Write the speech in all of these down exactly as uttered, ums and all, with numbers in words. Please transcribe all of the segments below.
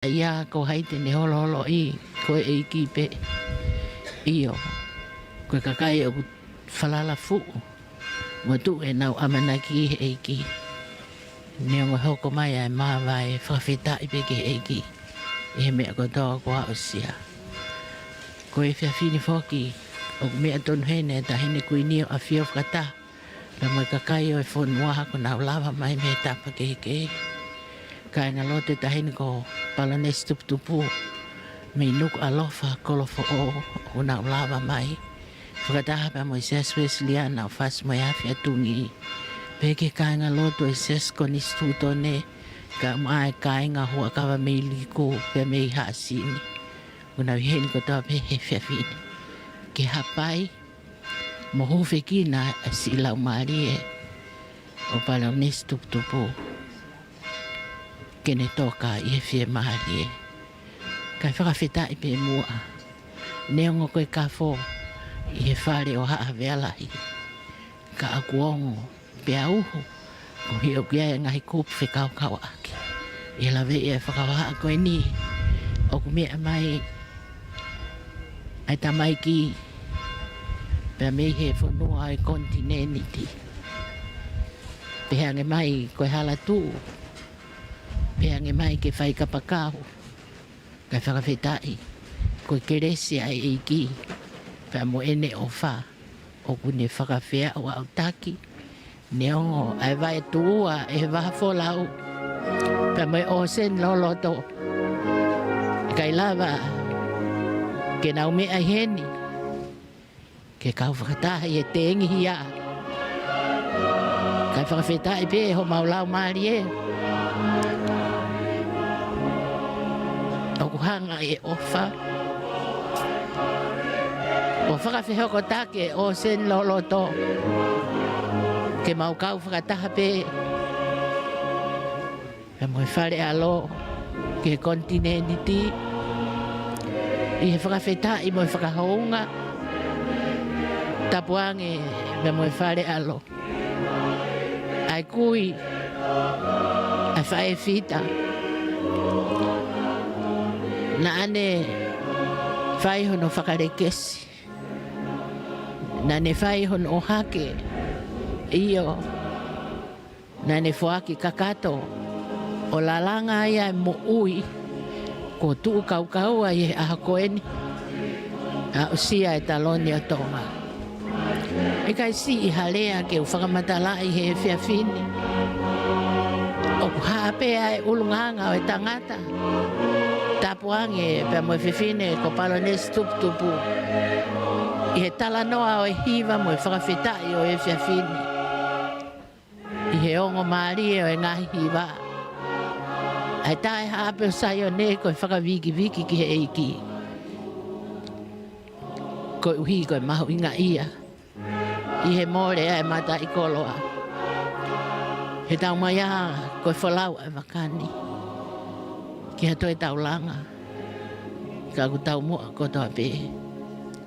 ia ko hai te ne holoholoʻi, ko e ʻEiki pē. ʻIo, ko e kakai ʻoku falala fuʻu mo tuʻu ʻenau ʻamanaki he ʻEiki. Neongo hoko mai ʻa e māvae, fakafetaʻi pē ki he ʻEiki ʻi he meʻa kotoa kuo aʻusia. Ko e efiafi ni foki, ʻoku meʻa tonu heni ʻa e Taʻahine Kuini ʻo ʻafio fakataha pea mo e kakai ʻo e fonua kuo nau lava mai mei he tapa kehekehe. Kāingalotu ʻa e Taʻahine ko Palōnesi Tuputupu mei Nukuʻalofa, Kolofoʻou, kuo nau lava mai fakataha pea mo e Siasi Uēsiliana ʻo Fasi mo e Afi ʻa Tungi, pea ki he kāingalotu ʻo e Siasi Konisitūtone, kae ʻumaʻā e kāinga Huʻakavameiliku pea mei Haʻasini. Kuo nau ʻi heni kotoa pē he efiafi ni ke hapai mo hūfekina ʻa e siʻi laumālie ʻo Palōnesi Tuputupu, ke ne toka ʻi he fiemālie. Kae fakafetaʻi pē muʻa, neongo ko e kafo ʻi he fale ʻo Haʻa Havea Lahi, ka ʻoku ongo pea uhu, koeʻuhi ʻoku ʻi ai e ngaahi kupu fekauʻaki. ʻI he laveʻi ʻa e fakavahaʻa ko eni, ʻoku meʻa mai ʻa e tamaiki pea mei he fonua ʻo e konitinēniti. Pehē ange mai ko e hala tuʻu, pehē ange mai ke fai kapakau. Kae fakafetaʻi, ko e kelesi ʻa e ʻEiki pea mo ʻene ʻofa, ʻoku ne fakafeʻaʻuʻautaki, neongo ʻa e vaetuʻua ʻe he vahafolau pea mo e ʻōseni loloto, ʻikai lava ke nau meʻa ʻi heni ke kau fakataha ʻi he tengihia. Kae fakafetaʻi pē homau laumālie ʻoku hanga ʻe he ʻofa ʻo fakafehokotaki e ʻōseni loloto ke mau kau fakataha pē pea mo e fale ʻalo ki he konitinēniti, ʻi he fakafetaʻi mo e fakahounga. Tapu ange pea mo e fale ʻalo ʻa e kui ʻa e faʻē Fita, naʻa ne fai hono fakalekesi, naʻa ne fai hono ʻohake. ʻIo, naʻa ne foaki kakato ʻo lalanga ai ʻa e moʻui kuo tuʻu kaukaua ʻi he ʻaho ko eni, aʻusia e taloni ʻo Tonga. ʻIkai siʻi ha lea ke u fakamatalaʻi he efiafi ni. ʻOku hā pē ʻa e ʻulungaanga ʻo e tangata. Tapu ange pea mo e fefine ko Palōnesi Tuputupu ʻi he talanoa ʻo e hiva mo e fakafetaʻi ʻo e efiafi ni, ʻi he ongo mālie ʻo e ngaahi hiva. ʻA e Taʻehāʻapi ʻo Saione, ko e fakavikiviki ki he ʻEiki, koeʻuhi ko e mahuʻinga ia ʻi he mole ʻa e mataʻikoloa. He taumaiā ko e folau ʻa e vaka ni ki ha toe taulanga, ka ʻoku taumuʻa kotoa pē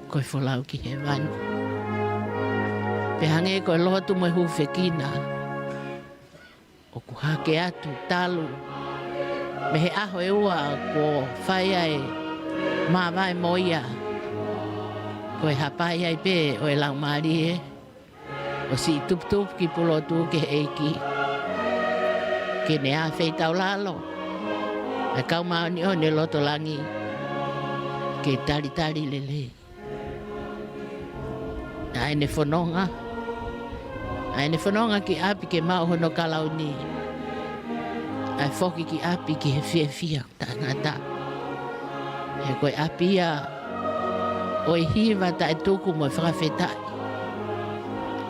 ko e folau ki hēvani. Pea hangē ko e lotu mo e hūfekina, ʻoku hake atu talu mei he ʻaho ʻe ua kuo fai ai e māvae mo ia, ko e hapai ai pē ʻo e Laumālie ʻo Sītuputupu ki Pulotu ki he ʻEiki, ke ne ʻafeitaulalo ʻa e kau māʻoniʻoni loto langi ke talitali lelei ʻa ʻene fononga, ʻa ʻene fononga ki ʻapi ke maʻu hono kalauni, ʻa e foki ki ʻapi ki he fiefia taʻengata. He ko e ʻapi ia ʻo e hiva taʻetuku mo e fakafetaʻi.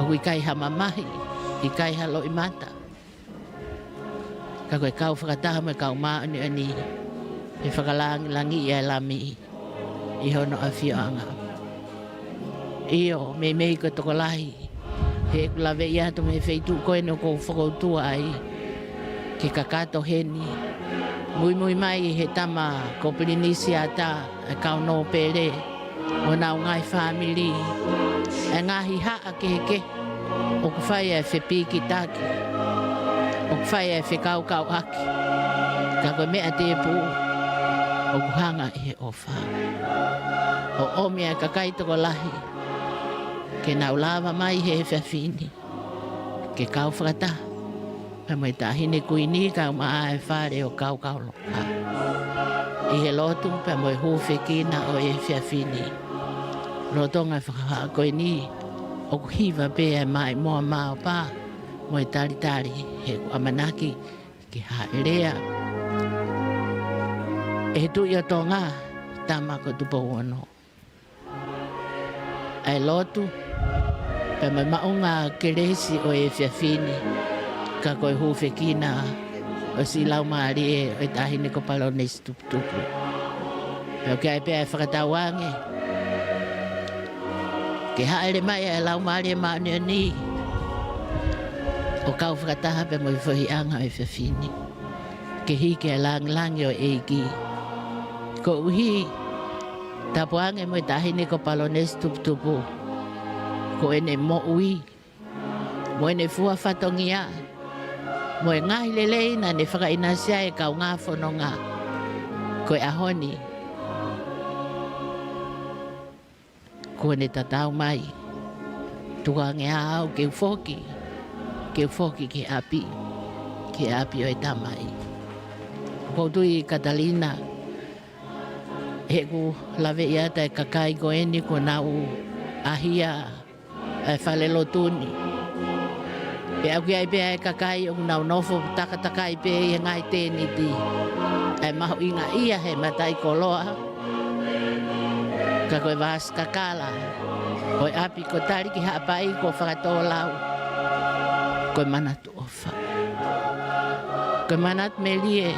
ʻOku ʻikai ha mamahi, ʻikai ha loʻimata, ka ko e kau fakataha mo e kau māʻoniʻoni he fakalāngilangiʻi ʻa e Lami ʻi hono ʻafioʻanga. ʻIo, meimei ko e tokolahi heʻeku laveʻi atu mei he feituʻu ko eni ʻoku ou fokoutua ai ke kakato heni, muimui mai he tama ko Pilinisi Ata, ʻa e kau nōpele mo honau ngaahi fāmili, ʻa e ngaahi haʻa kehekehe ʻoku fai ʻa e fepikitaki, ʻoku fai ʻa e fekaukauʻaki, ka ko e meʻa tēpū ʻoku hanga ʻe he ʻofa ʻo ʻomi ʻa e kakai tokolahi ke nau lava mai he efiafi ni ke kau fakataha pea mo e Taʻahine Kuini kae ʻumaʻā e Fale ʻo Kaukauloka ʻi he lotu pea mo e hūfekina ʻo e efiafi ni. Lolotonga e fakahā ko eni, ʻoku hiva pē ʻa e maʻimoa maopā mo e talitali he ʻoku ʻamanaki ke hāʻele ʻe he Tuʻi ʻo Tonga, Tama ko Tupou Ono, ʻa e lotu pea mo e maʻunga kelesi ʻo e efiafi ni, ka ko e hūfekina ʻo e siʻi laumālie ʻo e Taʻahine ko Palonesi Tuputupu. Pea ʻoku ʻi ai pē ʻa e fakatauange ke hāʻele mai ʻa e Laumālie Māʻoniʻoni ʻo kau fakataha pea mo e fohiʻanga ʻo e efiafi ni ke hiki ʻa e lāngilangi ʻo e ʻEiki. Koeʻuhi, tapu ange mo e Taʻahine ko Palonesi Tuputupu, ko ʻene moʻui mo ʻene fua fatongia mo e ngaahi lelei naʻa ne fakaʻinasi ai e kaungā fononga, ko e ʻaho ni kuo ne tatau mai. Tuku ange ā au ke u foki, ke u foki ki he ʻapi, ki he ʻapi ʻo e Tamai. ʻOku ou tui Katalina, he ʻoku laveʻi atu ʻa e kakai ko eni kuo nau ʻahia ʻa e falelotu ni. Pea ʻoku ʻi ai pē ʻa e kakai ʻoku nau nofo takatakai pē ʻi he ngaahi tēniti. ʻA e mahuʻingaʻia he mataʻikoloa, ka ko e vāsikakala ʻo e ʻapi ko Tali ki Haʻapai kuo fakatōlau, ko e manatu ʻofa, ko e manatu melie,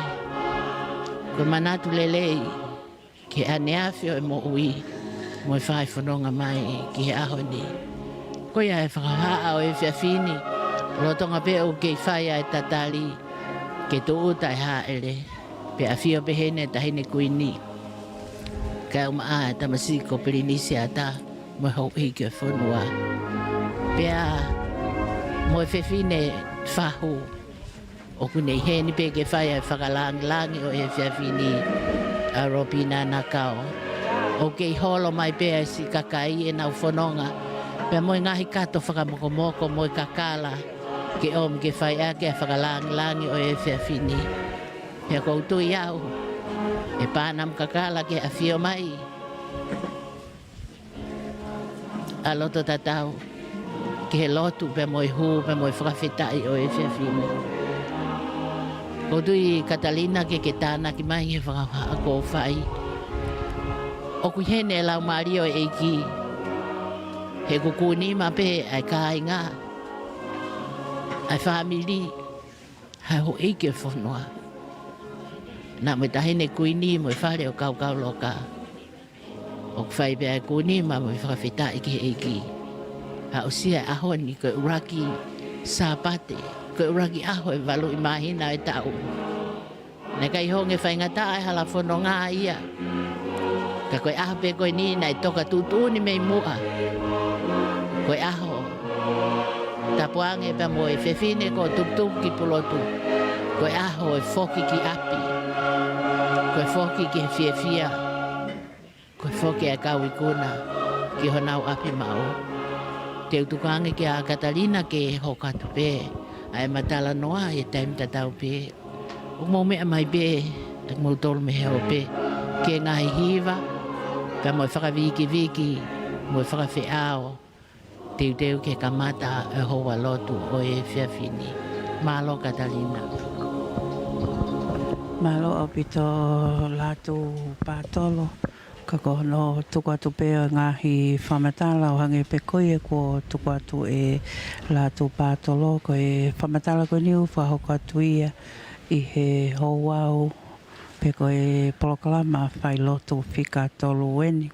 ko e manatu lelei ki he ʻaneafi ʻo e moʻui mo e fai fononga mai ki he ʻaho ni. Ko ia e fakahā ʻo e efiafi ni, lolotonga pē ʻoku kei fai ʻa e tatali ke tūʻuta e hāʻele, pea ʻafio pē heni e Taʻahine Kuini kae ʻumaʻā e tamasiʻi ko Pilinisi Ata mo e houʻeiki ʻo e fonua, pea mo e fefine fahu ʻoku ne ʻi heni pē ke fai ʻa e fakalāngilangi ʻo e efiafi ni, ʻa Lopina Nakao. ʻOku kei holo mai pē ʻa e siʻi kakai ʻenau fononga pea mo e ngaahi kato fakamokomoko mo e kakala ke ʻomi ke fai ʻaki ʻa e fakalāngilangi ʻo e efiafi ni. Pea ʻoku ou tui au ʻe pā namu kakala ke ʻafio mai ʻa loto tatau ki he lotu pea mo e hū pea mo e fakafetaʻi ʻo e efiafi ni. ʻOku ou tui Katalina ke ke tānaki mai he fakahā kuo fai. ʻOku ʻi heni e Laumālie ʻo e ʻEiki, he ʻoku kūnima pē ʻa e kāinga, ʻa e fāmili, ʻa e houʻeiki ʻo e fonua, naʻa mo e Taʻahine Kuini mo e Fale ʻo Kaukauloka. ʻOku fai pē ʻa e kūnima mo e fakafetaʻi ki he ʻEiki. Aʻusia e ʻaho ni ko e ʻuluaki Sāpate, ko e ʻuluaki ʻaho ʻo e valu ʻi māhina ʻo e taʻu. Naʻe ʻikai honge faingataʻa e hala fononga ia, ka ko e ʻaho pē ko eni naʻe toka tuʻutuʻuni mei muʻa. Ko e ʻaho, tapu ange pea mo e fefine ko Tuputupu ki Pulotu, ko e ʻaho ʻo e foki ki ʻapi, ko e foki ki he fiefia, ko e foki ʻa e kau ikuna ki honau ʻapi maʻu. Te u tuku ange kia Katalina ke hoko atu pē ʻa e matalanoa he taimi tatau pē. ʻOku mou meʻa mai pē, ʻa kimoutolu mei he ope, ki he ngaahi hiva pea mo e fakavikiviki mo e fakafeʻao teuteu ke kamata e houa lotu ʻo e efiafi ni. Mālō Katalina. Mālō ʻaupito Lātū Pātolo. Ka ko hono tuku atu pē ʻo e ngaahi fakamatala ʻo hangē pē ko ia kuo tuku atu ʻe Lātū Pātolo, ko e fakamatala ko eni ʻoku fakahoko atu ia ʻi he houau pe ko e polokalama failotu fika tolu eni.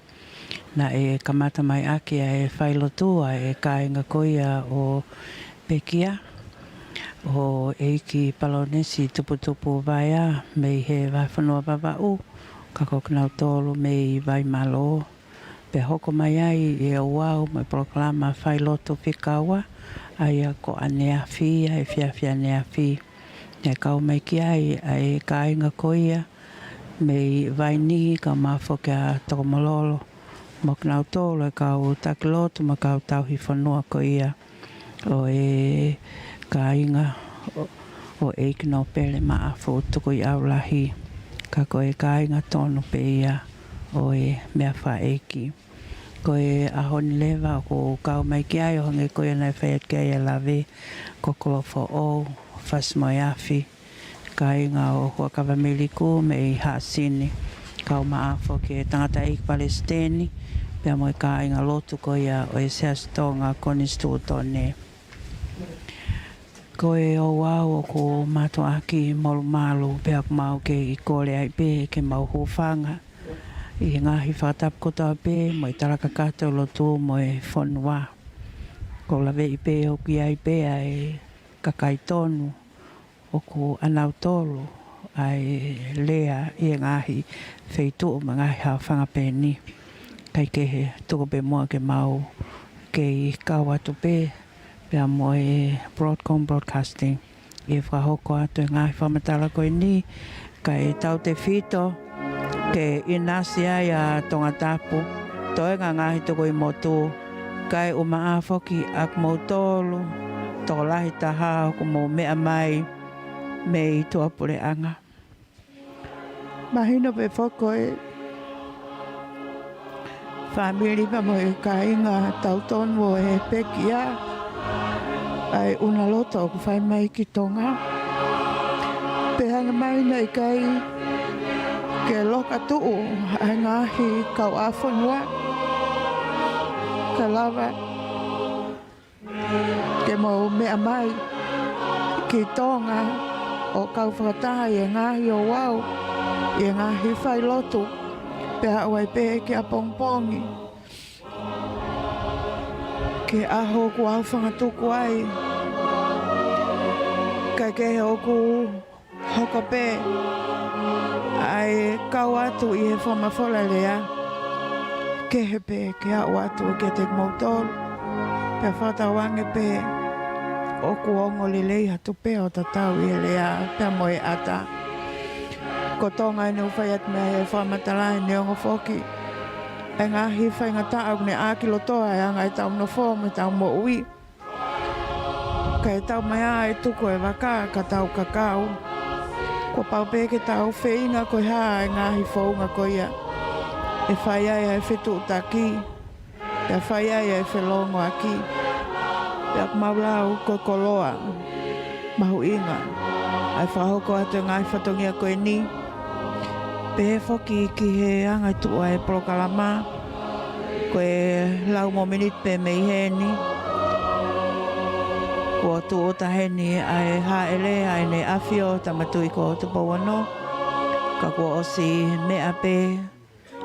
Naʻe kamata mai ʻaki ʻa e failotu ʻa e kāinga ko ia ʻo pekia, ʻo ʻEiki Palōnesi Tuputupu Vaea mei he vahefonua Vavaʻu, ka ko kinautolu mei Vaimalō. Pea hoko mai ai e ouau mo e polokalama failotu fika ua, ʻa ia ko ʻaneafi, ʻa e efiafi ʻaneafi. Naʻe kau mai ki ai ʻa e kāinga ko ia mei Vainī, kau mai foki ʻa Tokomololo, mo kinautolu e kau taki lotu mo e kau tauhi fonua ko ia ʻo e kāinga ʻo, ʻo ʻEiki Nōpele Maʻafu Tukuʻiʻaulahi, ka ko e kāinga tonu pē ia ʻo e meʻa fakaʻeiki. Ko e ʻaho ni leva ʻoku kau mai ki ai ʻo hangē ko ia naʻe fai atu ki ai e lave, ko Kolofoʻou Fasimoeafi, kāinga ʻo Huʻakavameiliku mei Haʻasini, kau mai foki e tangataʻeiki palesiteni, pea mo e kāinga lotu ko ia ʻo e Siasi Tonga Konisitūtone. Ko e ouau ʻoku mātuʻaki molumalu, pea ʻoku mau kei kole ai pē ke mau hūfanga ʻi he ngaahi fakatapu kotoa pē mo e tala kakato lotu mo e fonua. ʻOku ou laveʻi pē ʻoku ʻi ai pē ʻa e kakai tonu ʻoku ʻanautolu ʻa e lea ʻi he ngaahi feituʻu mo e ngaahi haʻofanga pē ʻeni. Kae kehe, tuku pē muʻa ke mau kei kau atu pē pea mo e Broadcom Broadcasting ʻi he fakahoko atu e ngaahi fakamatala ko ʻeni, kae tautefito ke ʻinasi ai ʻa Tongatapu, toenga ngaahi tukuʻi motu, kae ʻumaʻā foki ʻa kimoutolu tokolahi taha ʻoku mou meʻa mai mei tuʻapuleʻanga. Mahino pē foki ko e fāmili pea mo e kāinga tautonu ʻo e pekia ʻa e ʻunaloto ʻoku fai mai ki Tonga. Pea hanga mai naʻe ʻikai ke loka tuʻu ʻa e ngaahi kauʻāfonua ka lava ke mou meʻa mai ki Tonga ʻo kau fakataha ʻi he ngaahi ouau, ʻi he ngaahi failotu, pea aʻu ai pē ki ʻapongipongi, ki he ʻaho ʻoku aofangatuku ai. Kae kehe, ʻoku hoko pē ʻa e kau atu ʻi he fakamafola lea, kehe pē ke aʻu atu kiate kimoutolu. Pea fakatauange pē ʻoku ongo lelei atu pē ʻo tatau ʻi he lea pea mo e ʻata. Ko Tonga ʻeni ʻoku fai atu mei ai e fakamatala, neongo foki ʻa e ngaahi faingataʻa ʻoku ne ʻākilotoa e anga ʻetau nofo mo ʻetau moʻui. Kae tau mai ā e tuku e vaka ka tau kakau. Kuo pau pē ke tau feinga ko e hā e ngaahi founga ko ia ʻe fai ai ʻa e fetuʻutaki, pea fai ai ʻa e felongoaki. Pea ʻoku mau lau ko e koloa mahuʻinga ʻa e fakahoko atu e ngaahi fatongia ko ʻeni. Pehē foki ki he anga e tuʻu ʻa e polokalama, ko e lau momeniti pē mei heni, kuo tūʻuta heni ʻa e hāʻele ʻa ʻEne ʻAfio Tama Tuʻi ko Tupou Ono, ka kuo ʻosi meʻa pē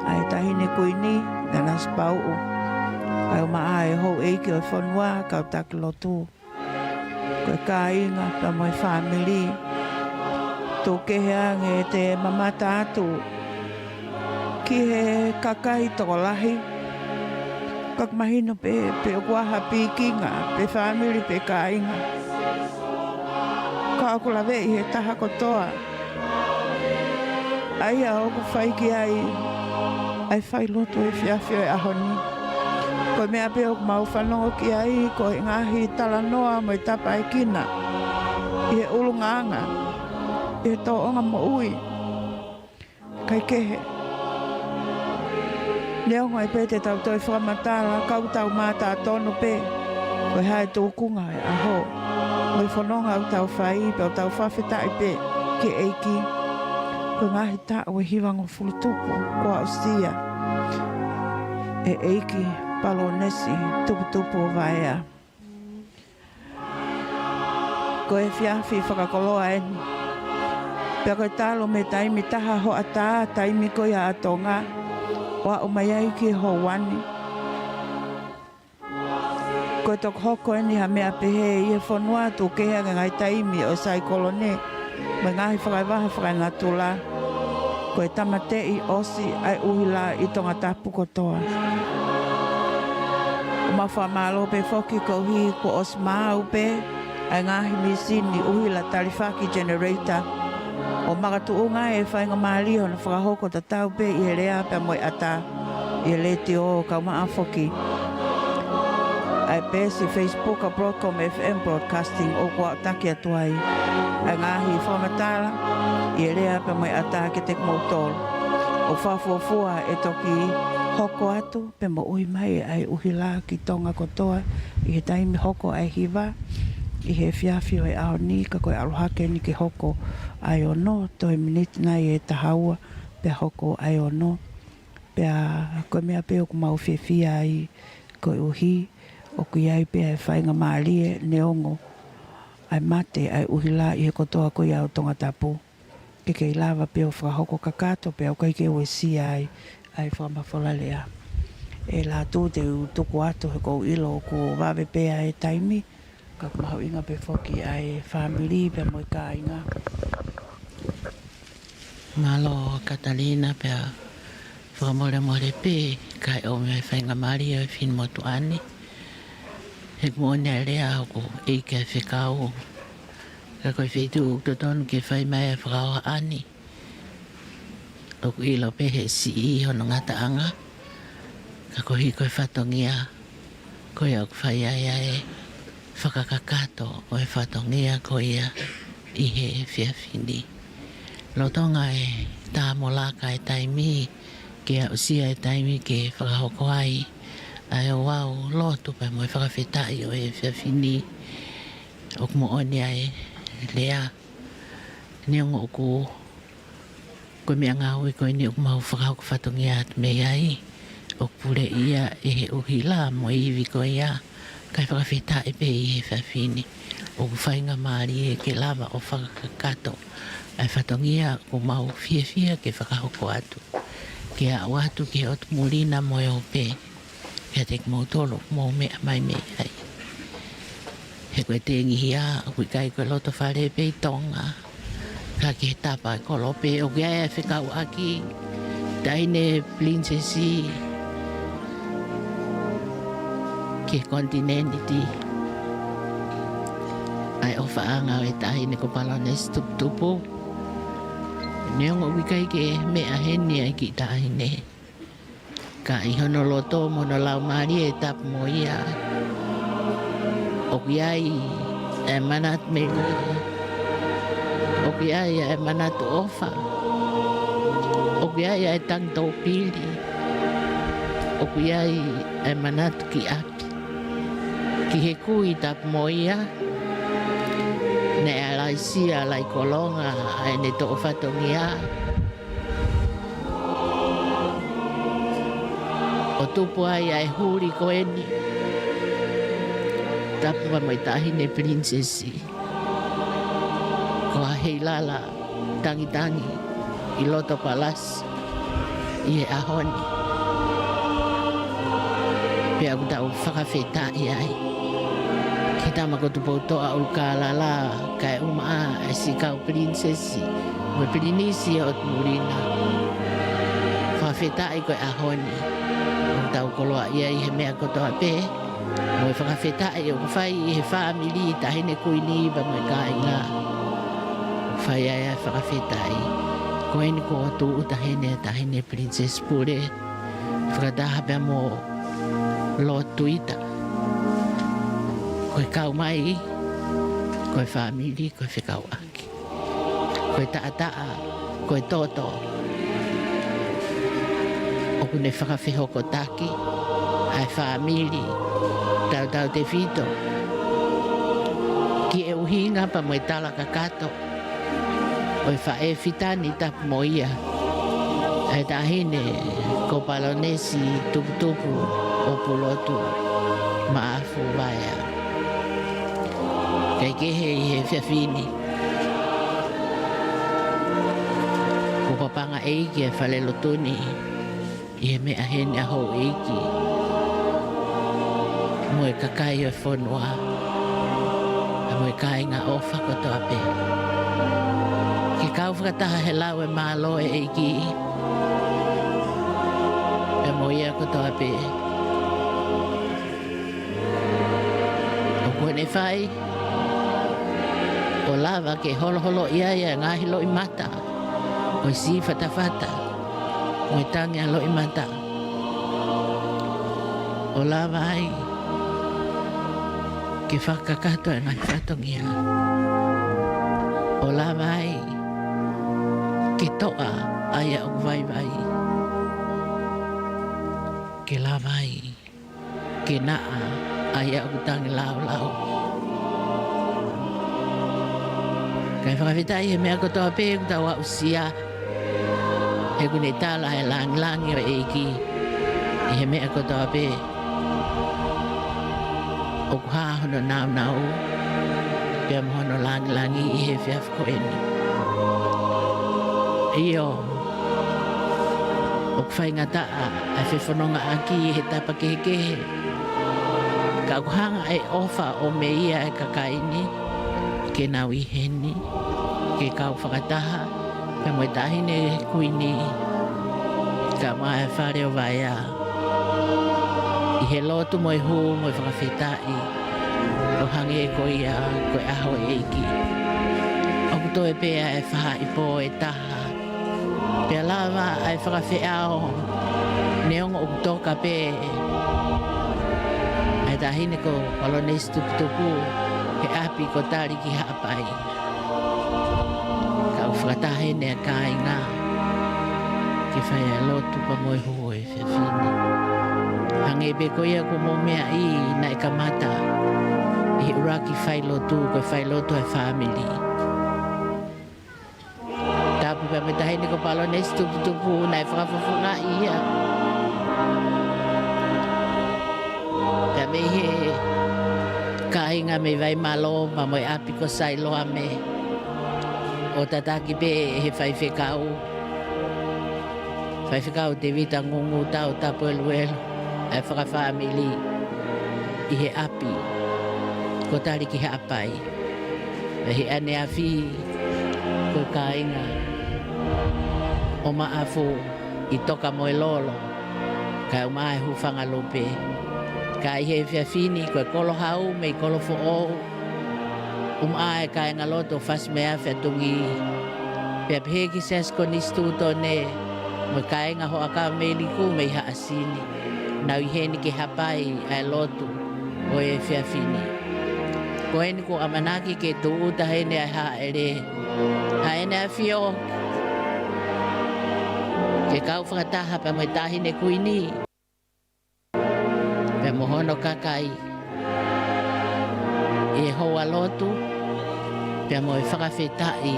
ʻa e Taʻahine Kuini, Nanasipauʻu, kae ʻumaʻā e houʻeiki ʻo e fonua, kau taki lotu, ko e kāinga pea mo e fāmili. Tuku kehe ange te mamata atu ki he kakai tokolahi, ka ʻoku mahino pē pe ʻoku ʻi ai ha pikinga pe fāmili pe kāinga, ka ʻoku laveʻi ʻe he taha kotoa ʻa ia ʻoku fai ki ai ʻa e failotu efiafi ʻo e ʻaho ni. Ko e meʻa pē ʻoku mau fanongo ki ai ko e ngaahi talanoa mo e tapaekina ʻi he ʻulungaanga, ʻi he tōʻonga moʻui. Kae kehe, neongo ai pē te tau toe fakamatala, ka ʻoku tau mātā tonu pē ko e hā e tūkunga ʻo e ʻaho mo e fononga ʻoku tau fai, pea ʻoku tau fakafetaʻi pē ki he ʻEiki. Ko e ngaahi taʻu ʻe hivangofulu tupu kuo aʻusia ʻe ʻEiki Palōnesi Tuputupu ʻo Vaea. Ko e efiafi fakakoloa ʻeni, pea ko e talu mei he taimi taha hoʻatā, taimi ko ia ʻa Tonga, ʻo aʻu mai ai ki he houa ni. Ko e toki hoko ʻeni ha meʻa pehē ʻi he fonua, tuku kehe ange ngaahi taimi ʻo e saikolone mo e ngaahi fakaʻevaha fakaenatula, ko e tāmateʻi ʻosi ʻa e ʻuhila ʻi Tongatapu kotoa. ʻOku mau fakamālō pē foki koeʻuhi kuo ʻosi maau pē ʻa e ngaahi mīsini ʻuhila talifaki, generator, ʻO makatuʻunga e faingamālie hono fakahoko tatau pē ʻi he lea pea mo e ʻatā ʻi he letiō, kae ʻumaʻā foki ʻa e peesi Facebook ʻa Broadcom F M Broadcasting, ʻoku aʻutaki atu ai ʻa e ngaahi fakamatala ʻi he lea pea mo e ʻatā kiate kimoutolu. ʻOku fakafuofua ʻe toki hoko atu pea moʻui mai ʻa e ʻuhila ki Tonga kotoa ʻi he taimi hoko ʻa e hiva ʻi he efiafi ʻo e ʻaho ni, ka ko e ʻalu hake eni ke hoko ʻa e ono, toe miniti nai ʻe taha ua pea hoko ʻa e ono. Pea ko e meʻa pē ʻoku mau fiefia ai, koeʻuhi ʻoku ʻi ai pē ʻa e faingamālie neongo ʻa e mate ʻa e ʻuhila ʻi he kotoa ko ia ʻo Tongatapu, ke kei lava pē ʻo fakahoko kakato pea ʻoku ʻikai ke uesia ai ʻa e fakamafola lea. ʻE Lātū, te u tuku atu he ʻoku ou ʻilo ʻoku vave pē ʻa e taimi, ka ʻoku mahuʻinga pē foki ʻa e fāmili pea mo e kāinga. Mālō Katalina, pea fakamolemole pē kae ʻomi ʻa e faingamālie ʻo e finemotuʻa ni. He ʻoku moʻoni ʻa e lea ʻoku ʻeiki ʻa e fekau. Ka ko e feituʻu ʻoku totonu ke fai mai ʻa e fakahohaʻa ni, ʻoku ʻilo pē he siʻi hono ngataʻanga, ka koeʻuhi ko e fatongia ko ia ʻoku fai ai ʻa e fakakakato ʻo e fatongia ko ia ʻi he efiafi ni. Lolotonga e tā mo laka e taimi, ke aʻusia e taimi ke fakahoko ai ʻa e ouau lotu pea mo e fakafetaʻi ʻo e efiafi ni, ʻoku moʻoni ʻa e lea. Neongo ʻoku, ko e meʻangāue ko eni ʻoku mau fakahoko fatongia atu mei ai, ʻoku puleʻi ia ʻe he ʻuhila mo e ivi ko ia, kae fakafetaʻi pē ʻi he efiafi ni ʻoku faingamālie ke lava ʻo fakakakato ʻa e fatongia ʻoku mau fiefia ke fakahoko atu, ke aʻu atu ki he ʻotu muli na mo e ope kiate kimoutolu ʻoku mou meʻa mai mei ai. He ko e tengihia, ʻoku ʻikai ko e loto fale pē ʻi Tonga, ka ki he tapa ʻo e kolope, ʻoku ʻi ai ʻa e fekauʻaki, Taʻahine Pilinisesi ki he konitinēniti, ʻa e ʻofaʻanga ʻo e Taʻahine ko Palonesi Tuputupu. Neongo ʻoku ʻikai ke meʻa heni ʻa e kiʻi taʻahine, ka ʻi hono loto mo hono laumālie ʻe tapu mo ia, ʻoku ʻi ai ʻa e manatu melie, ʻoku ʻi ai ʻa e manatu ʻofa, ʻoku ʻi ai ʻa e tangi tōpili, ʻoku ʻi ai ʻa e manatu ki ʻapi. Ki he kui tapu mo ia, naʻe ʻalaisia ʻa Laikolonga ʻa ʻene toʻo fatongia, ʻo tupu ai ʻa e huli ko eni, tapu pea mo e Taʻahine Pilinisesi, ko Haʻeilala Tangitangi ʻi loto palasi ʻi he ʻaho ni. Pea ʻoku tau fakafetaʻi ai ki he tama ko Tupoutoʻa ʻUlukālala, kae ʻumaʻā ʻa e siʻi kau pilinisesi mo e pilinisi ʻo e ʻotu muli na. Fakafetaʻi ko e ʻaho ni ʻoku tau koloaʻia ai he meʻa kotoa pē, mo e fakafetaʻi ʻoku fai ʻe he fāmili, Taʻahine Kuini pea mo e kāinga. Fai ai ʻa e fakafetaʻi. Ko eni kuo tūʻuta heni ʻa e Taʻahine Pilinisesi Pule, fakataha pea mo Lord Tuita. Ko e kau mai, ko e fāmili, ko e fekauʻaki, ko e taʻataʻa, ko e toto, ʻoku ne fakafehokotaki ʻa e fāmili, tautautefito ki he ʻuhinga pea mo e tala kakato ʻo e faʻē fitani tapu mo ia, ʻa e Taʻahine ko Palonesi Tuputupu ʻo Pulotu Maʻafu Vaea. Kae kehe ʻi he efiafi ni, kuo papanga ʻeiki ʻa e falelotu ni ʻi he meʻa heni ʻa houʻeiki mo e kakai ʻo e fonua, pea mo e kāinga ʻofa kotoa pē, ke kau fakataha he lau e mālō ʻa e ʻEiki pea mo ia kotoa pē. ʻOku ne fai, ʻo lava ke holoholoʻi ai ʻa e ngaahi loʻimata ʻo e siʻi fatafata mo e tangi ʻa e loʻimata, ʻo lava ai ke fakakakato ʻa e ngaahi fatongia, ʻo lava ai ke toʻa ʻa ia ʻoku vaivai, ke lava ai ke naʻa ʻa ia ʻoku tangilāulau. Kae fakafetaʻi he meʻa kotoa pē ʻoku tau aʻusia, he ʻoku ne tala ʻa e langilangi ʻo e ʻEiki ʻi he meʻa kotoa pē ʻoku hā hono nāunau pea mo hono langilangi ʻi he efiafi ko eni. ʻIo, ʻoku faingataʻa ʻa e fefonongaʻaki ʻi he tapa kehekehe, ka ʻoku hanga ʻe he ʻofa ʻo e ʻEiki ʻa e kakai ni ke nau ʻi heni, ke kau fakataha pea mo e Taʻahine Kuini, kae ʻumaʻā e Fale ʻo Vaea, ʻi he lotu mo e hū mo e fakafetaʻi, ʻo hangē ko ia ko e ʻaho ʻo e ʻEiki. ʻOku toe pē ʻa e faʻahi pō ʻe taha, pea lava ʻa e fakafeʻao, neongo ʻoku toka pē ʻa e Taʻahine ko Palonesi Tuputupu he ʻapi ko Tali ki Haʻapai. Ka ʻoku fakataha heni ʻa e kāinga ke fai ʻa e lotu pea mo e hū ʻo e efiafi ni. Hangē pē ko ia kuo mou meaʻi, naʻe kamata ʻi he ʻuluaki failotu, ko e failotu ʻa e fāmili. Tapu pea mo e Taʻahine ko Palonesi Tuputupu, naʻe fakafofongaʻi ia pea mei he kāinga mei Vaimalo pea mo e ʻapi ko Sailoame, ʻo tataki pē ʻe he faifekau, Faifekau Tēvita Ngungutau Tapueluelu, ʻa e fakafāmili ʻi he ʻapi ko Tali ki Haʻapai. Pea ʻi he ʻaneafi, ko e kāinga ʻo Maʻafu ʻi Toka mo e Lolo, kae ʻumaʻā e Hūfanga Lupe. Ka ʻi he efiafi ni ko e kolo hau mei Kolofoʻou, ʻumaʻā e kāingalotu ʻo Fasi mo e Afi ʻa Tungi, pea pehē ki he Siasi ko Nisitūtone mo e kāinga Hoʻakava Meliku mei Haʻasini, nau ʻi heni ke hapai ʻa e lotu ʻo e efiafi ni. Ko eni kuo ʻamanaki ke tūʻuta heni ʻa e hāʻele ʻa ʻEne ʻAfio ke kau fakataha pea mo e Taʻahine Kuini pea mo hono kakai ʻi he houa lotu pea mo e fakafetaʻi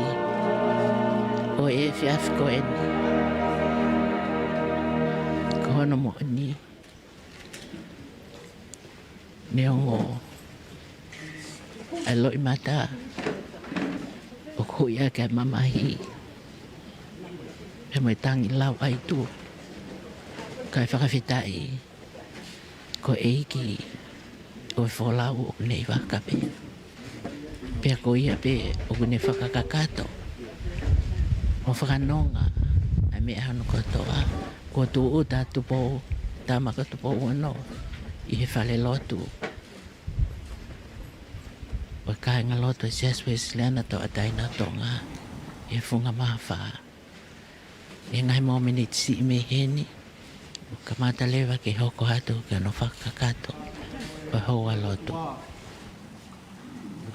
ʻo e efiafi ko eni. Ko hono moʻoni, neongo ʻa e loʻimata ʻoku huʻi ʻaki ʻa e mamahi pea mo e tangilāuʻaitū, kae fakafetaʻi ko e ʻEiki ʻo e folau ʻoku ne ʻi vaka pē. Pea ko ia pē ʻoku ne fakakakato mo fakanonga ʻa e meʻa hono kotoa. Kuo tūʻuta ʻa Tupou, tama ko Tupou Ono, ʻi he falelotu ʻo e kāingalotu ʻo e Siasi Uēsiliana Tauʻatāina ʻo Tonga ʻi he Funga Mā Fā. ʻI he ngaahi mōmeniti siʻi mei heni, ʻoku kamata leva ke hoko atu ki hono fakakakato ʻo e houa lotu.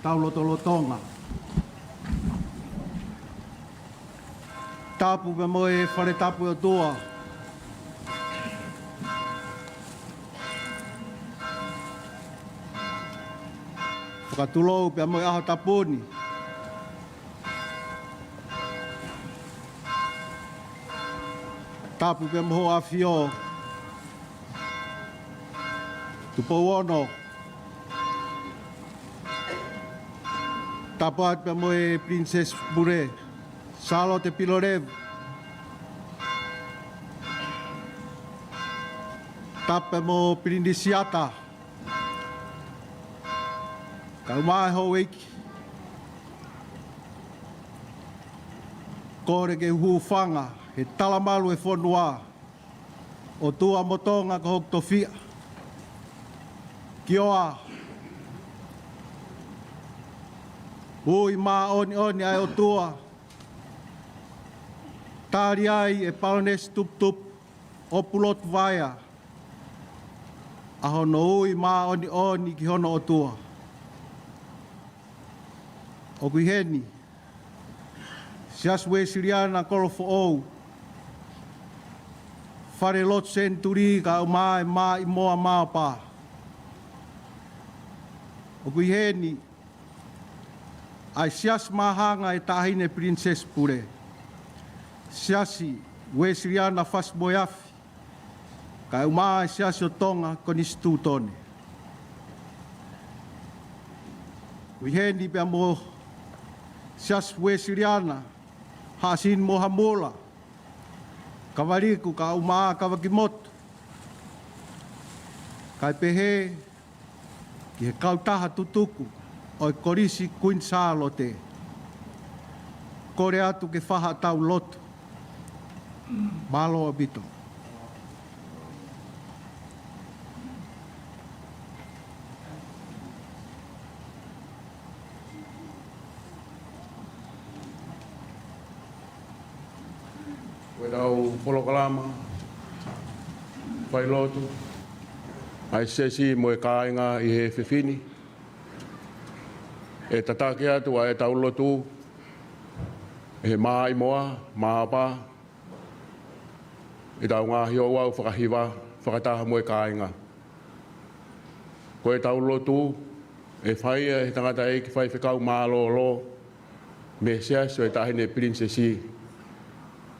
Tau lotolotonga. Tapu pea mo e fale tapu ʻo e ʻOtua. Fakatulou pea mo e ʻaho tapu ni. Tapu pea mo Hoʻo ʻAfio, Tupou Ono. Tapu atu pea mo e Princess Pule, Sālote Pilolevu. Tapu pea mo Pilinisi Ata, kae ʻumaʻā e houʻeiki. Kole ke u hūfanga he talamalu ʻo e fonua, ʻOtua mo Tonga ko hoku tofiʻa. Kioa. Ui māʻoniʻoni ʻa e ʻOtua. Tali ai ʻe Palonesi Tuputupu ʻo Pulotu Vaea ʻa hono ui māʻoniʻoni ki hono ʻOtua. ʻOku ʻi heni Siasi Uēsiliana Kolofoʻou, Falelotu Senituli kae ʻumaʻā e Maʻimoa Maopa. ʻOku ʻi heni ʻa e Siasi Māhanga ʻa e Taʻahine Pilinisesi Pule, Siasi Uēsiliana Fasi-Moheafi, kae ʻumaʻā e Siasi ʻo Tonga Konisitūtone. ʻOku ʻi heni pea mo Siasi Uēsiliana Haʻasini mo Hamula, Kavaliku kae ʻumaʻā Kavakimotu, kae pehē ki he kautaha tutuku ʻo e Kolisi Kuini Sālote. Kole atu ke fai haʻatau lotu. Mālō ʻaupito. Ko ʻetau polokalama failotu ʻa e siasi mo e kāinga ʻi he efiafi ni, ʻe tataki atu ʻa ʻetau lotu ʻe he Maʻimoa Maopa, ʻetau ngaahi ouau fakahiva, fakataha mo e kāinga. Ko ʻetau lotu ʻe fai ia ʻe he tangataʻeiki faifekau mālōlō mei he Siasi ʻo e Taʻahine Pilinisesi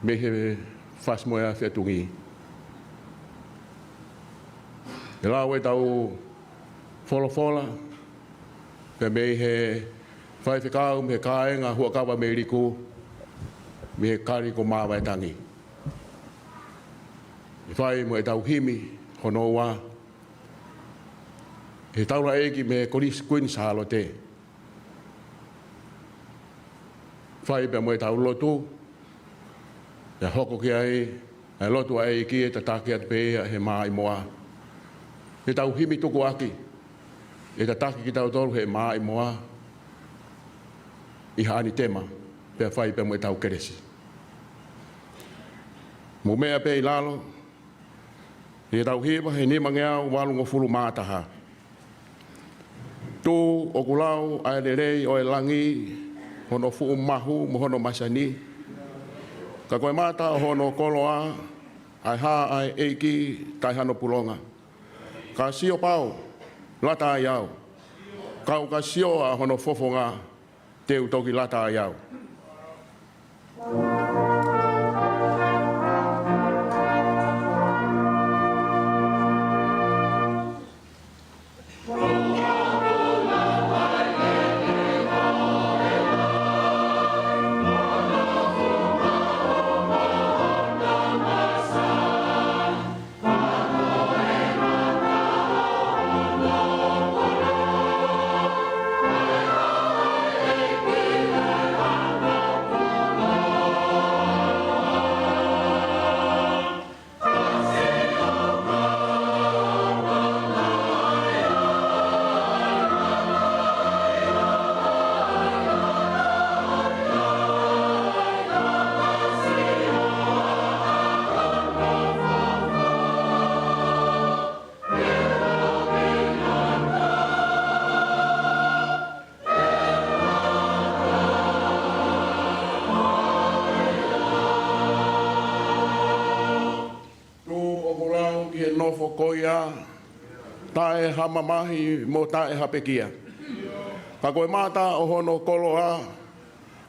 mei he Fasi-Moheafi ʻa Tonga. ʻE lau ʻetau folofola pea mei he faifekau mei he kāinga Huʻakavameiliku mei he Kali ko Māvaetangi. ʻE fai mo ʻetau himi hono ua ʻe he taulaʻeiki mei he Kolisi Kuini Sālote. Fai pea mo ʻetau lotu, ʻe hoko ki ai ʻa e lotu ʻa e ʻEiki ʻe tataki atu pē ia ʻe he Maʻimoa. ʻEtau himi tukuakiʻi, ʻe tataki kitautolu ʻe he Maʻimoa ʻi Haʻani Tema, pea fai pea mo ʻetau kelesi. Mou meʻa pē ʻi lalo, ʻi heʻetau hiva he nimangeau valungofulu mā taha. Tuʻu ʻoku lau ʻa e lelei ʻo e langi, hono fuʻu mahu mo hono masani. Ka ko e mata ʻo hono koloa, ʻa e hā ʻa e ʻEiki, kae hano pulonga. Ka sio pau, lata ai au. Kau ka sio ʻa hono fofonga, te u toki lata ai au. Tuʻu ʻoku lau ki he nofo ko ia, taʻe ha mamahi mo taʻe ha pekia. Ka ko e mata ʻo hono koloa,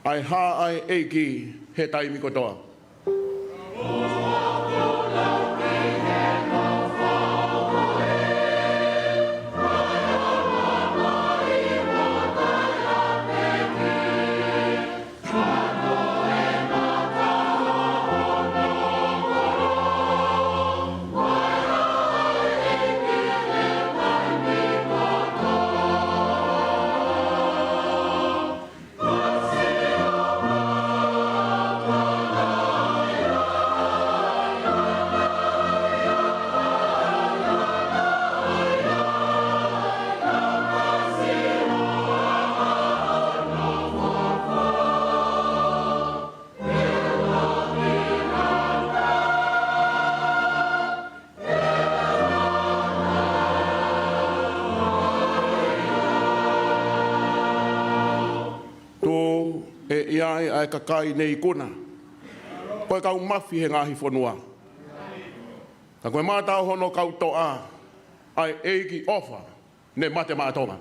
ʻa e hā ʻa e ʻEiki he taimi kotoa. ʻi ai ʻa e kakai ne ikuna, ko e kau mafi he ngaahi fonua. Ka ko e mata ʻo hono kau toʻa, ʻa e ʻEiki ʻofa, ne mate maʻa Tonga.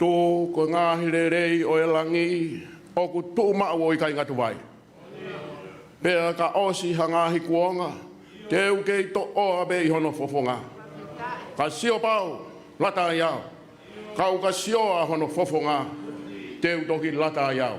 Tuʻu ko e ngaahi lelei ʻo e langi ʻoku tuʻu maʻu ʻo ʻikai ngata ai. Pea ka ʻosi ha ngaahi kuonga, te u kei toʻoa pē ʻi hono fofonga. Ka sio pau, lata ai au. Ka ʻoka sio ʻa hono fofonga, te u toki lata ai au.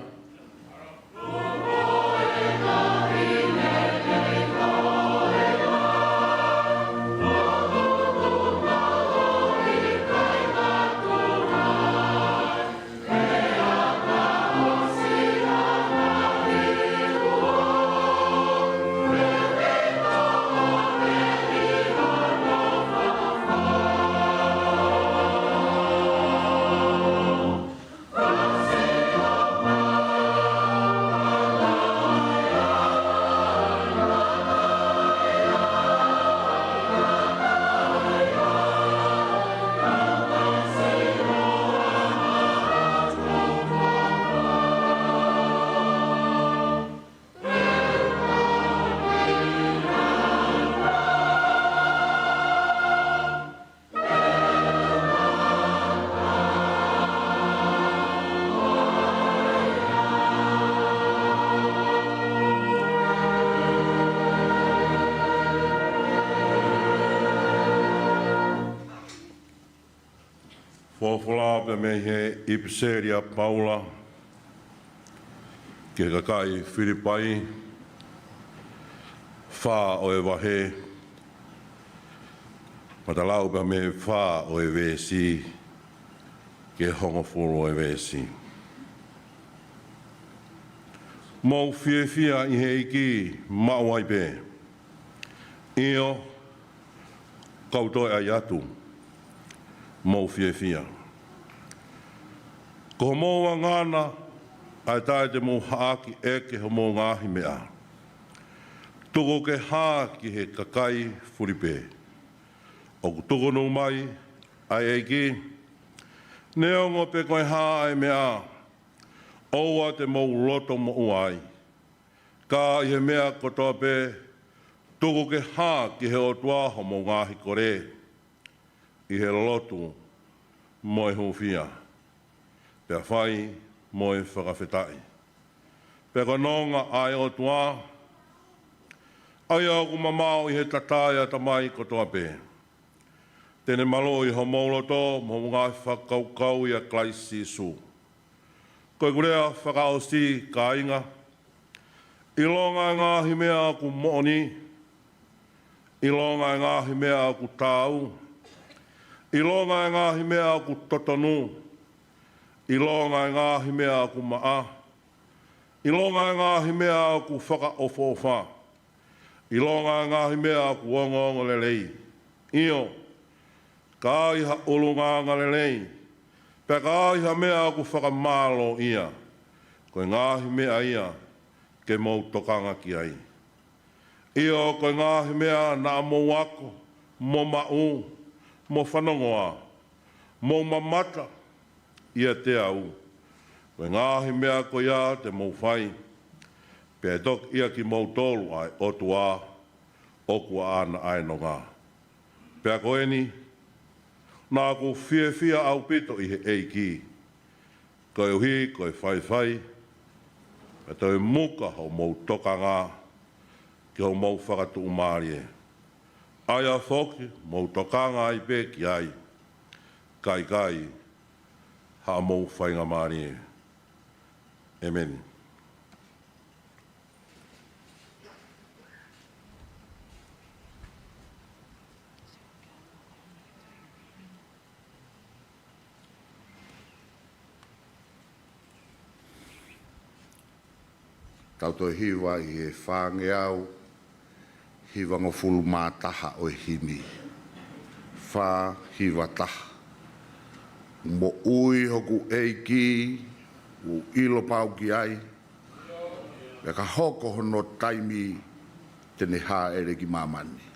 Folofola pē mei he ʻipiseli ʻa Paula ki he kakai Filipai, fā ʻo e vahe, matalau pē mei he fā ʻo e veesi ki he hongofulu ʻo e veesi. Mou fiefia ʻi he ʻEiki maʻu ai pē. ʻIo, kau toe ʻai atu, mou fiefia. Ko homou ʻangana ʻa e taʻe te mou haʻaki ʻeke homou ngaahi meʻa. Tuku ke hā ki he kakai fulipē. ʻOku tuku nuu mai ʻa e ʻEiki, neongo pe ko e hā ʻa e meʻa, ʻoua te mou loto moʻua ai. Ka ʻi he meʻa kotoa pē, tuku ke hā ki he ʻOtua homou ngaahi kole, ʻi he lotu mo e hūfia, pea fai mo e fakafetaʻi. Pea ko e nonga ʻa e ʻOtua, ʻa ia ʻoku mamaʻo ʻi he tatā ʻa e ʻatamai kotoa pē, te ne maluʻi homou loto mo hoʻomou ngaahi fakakaukau ʻia Kalaisi Sīsū. Ko ʻeku lea fakaʻosi, kāinga, ʻilonga e ngaahi meʻa ʻoku moʻoni, ʻilonga e ngaahi meʻa ʻoku taau, ʻilonga e ngaahi meʻa ʻoku totonu, ʻilonga e ngaahi meʻa ʻoku maʻa, ʻilonga e ngaahi meʻa ʻoku fakaʻofoʻofa, ʻilonga e ngaahi meʻa ʻoku ongoongolelei. ʻIo, ka ai ha ʻulungaanga lelei, pea ka ai ha meʻa ʻoku fakamālōʻia, ko e ngaahi meʻa ia ke mou tokanga ki ai. ʻIo, ko e ngaahi meʻa naʻa mou ako, mo maʻu, mo fanongoa, mo mamata ʻiate au, ko e ngaahi meʻa ko ia te mou fai, pea ʻe toki ʻia kimoutolu ʻa e ʻOtua, ʻoku ʻaʻana ʻa e nonga. Pea ko eni, naʻa ku fiefia ʻaupito ʻi he ʻEiki, koeʻuhi ko e faifai, pea toe muka hoʻomou tokanga, ki hoʻomou fakatuʻumālie, ʻa ia foki mou tokanga ai pē ki ai, kae ʻikai haʻamou faingamālie. ʻEmeni. Tau toe hiva ʻi he fāngeau hivangofulu mā taha ʻo e himi. Fā hiva taha. Moʻui hoku ʻEiki, ʻoku ou ʻilo pau ki ai, pea ka hoko hono taimi te ne hāʻele ki māmani.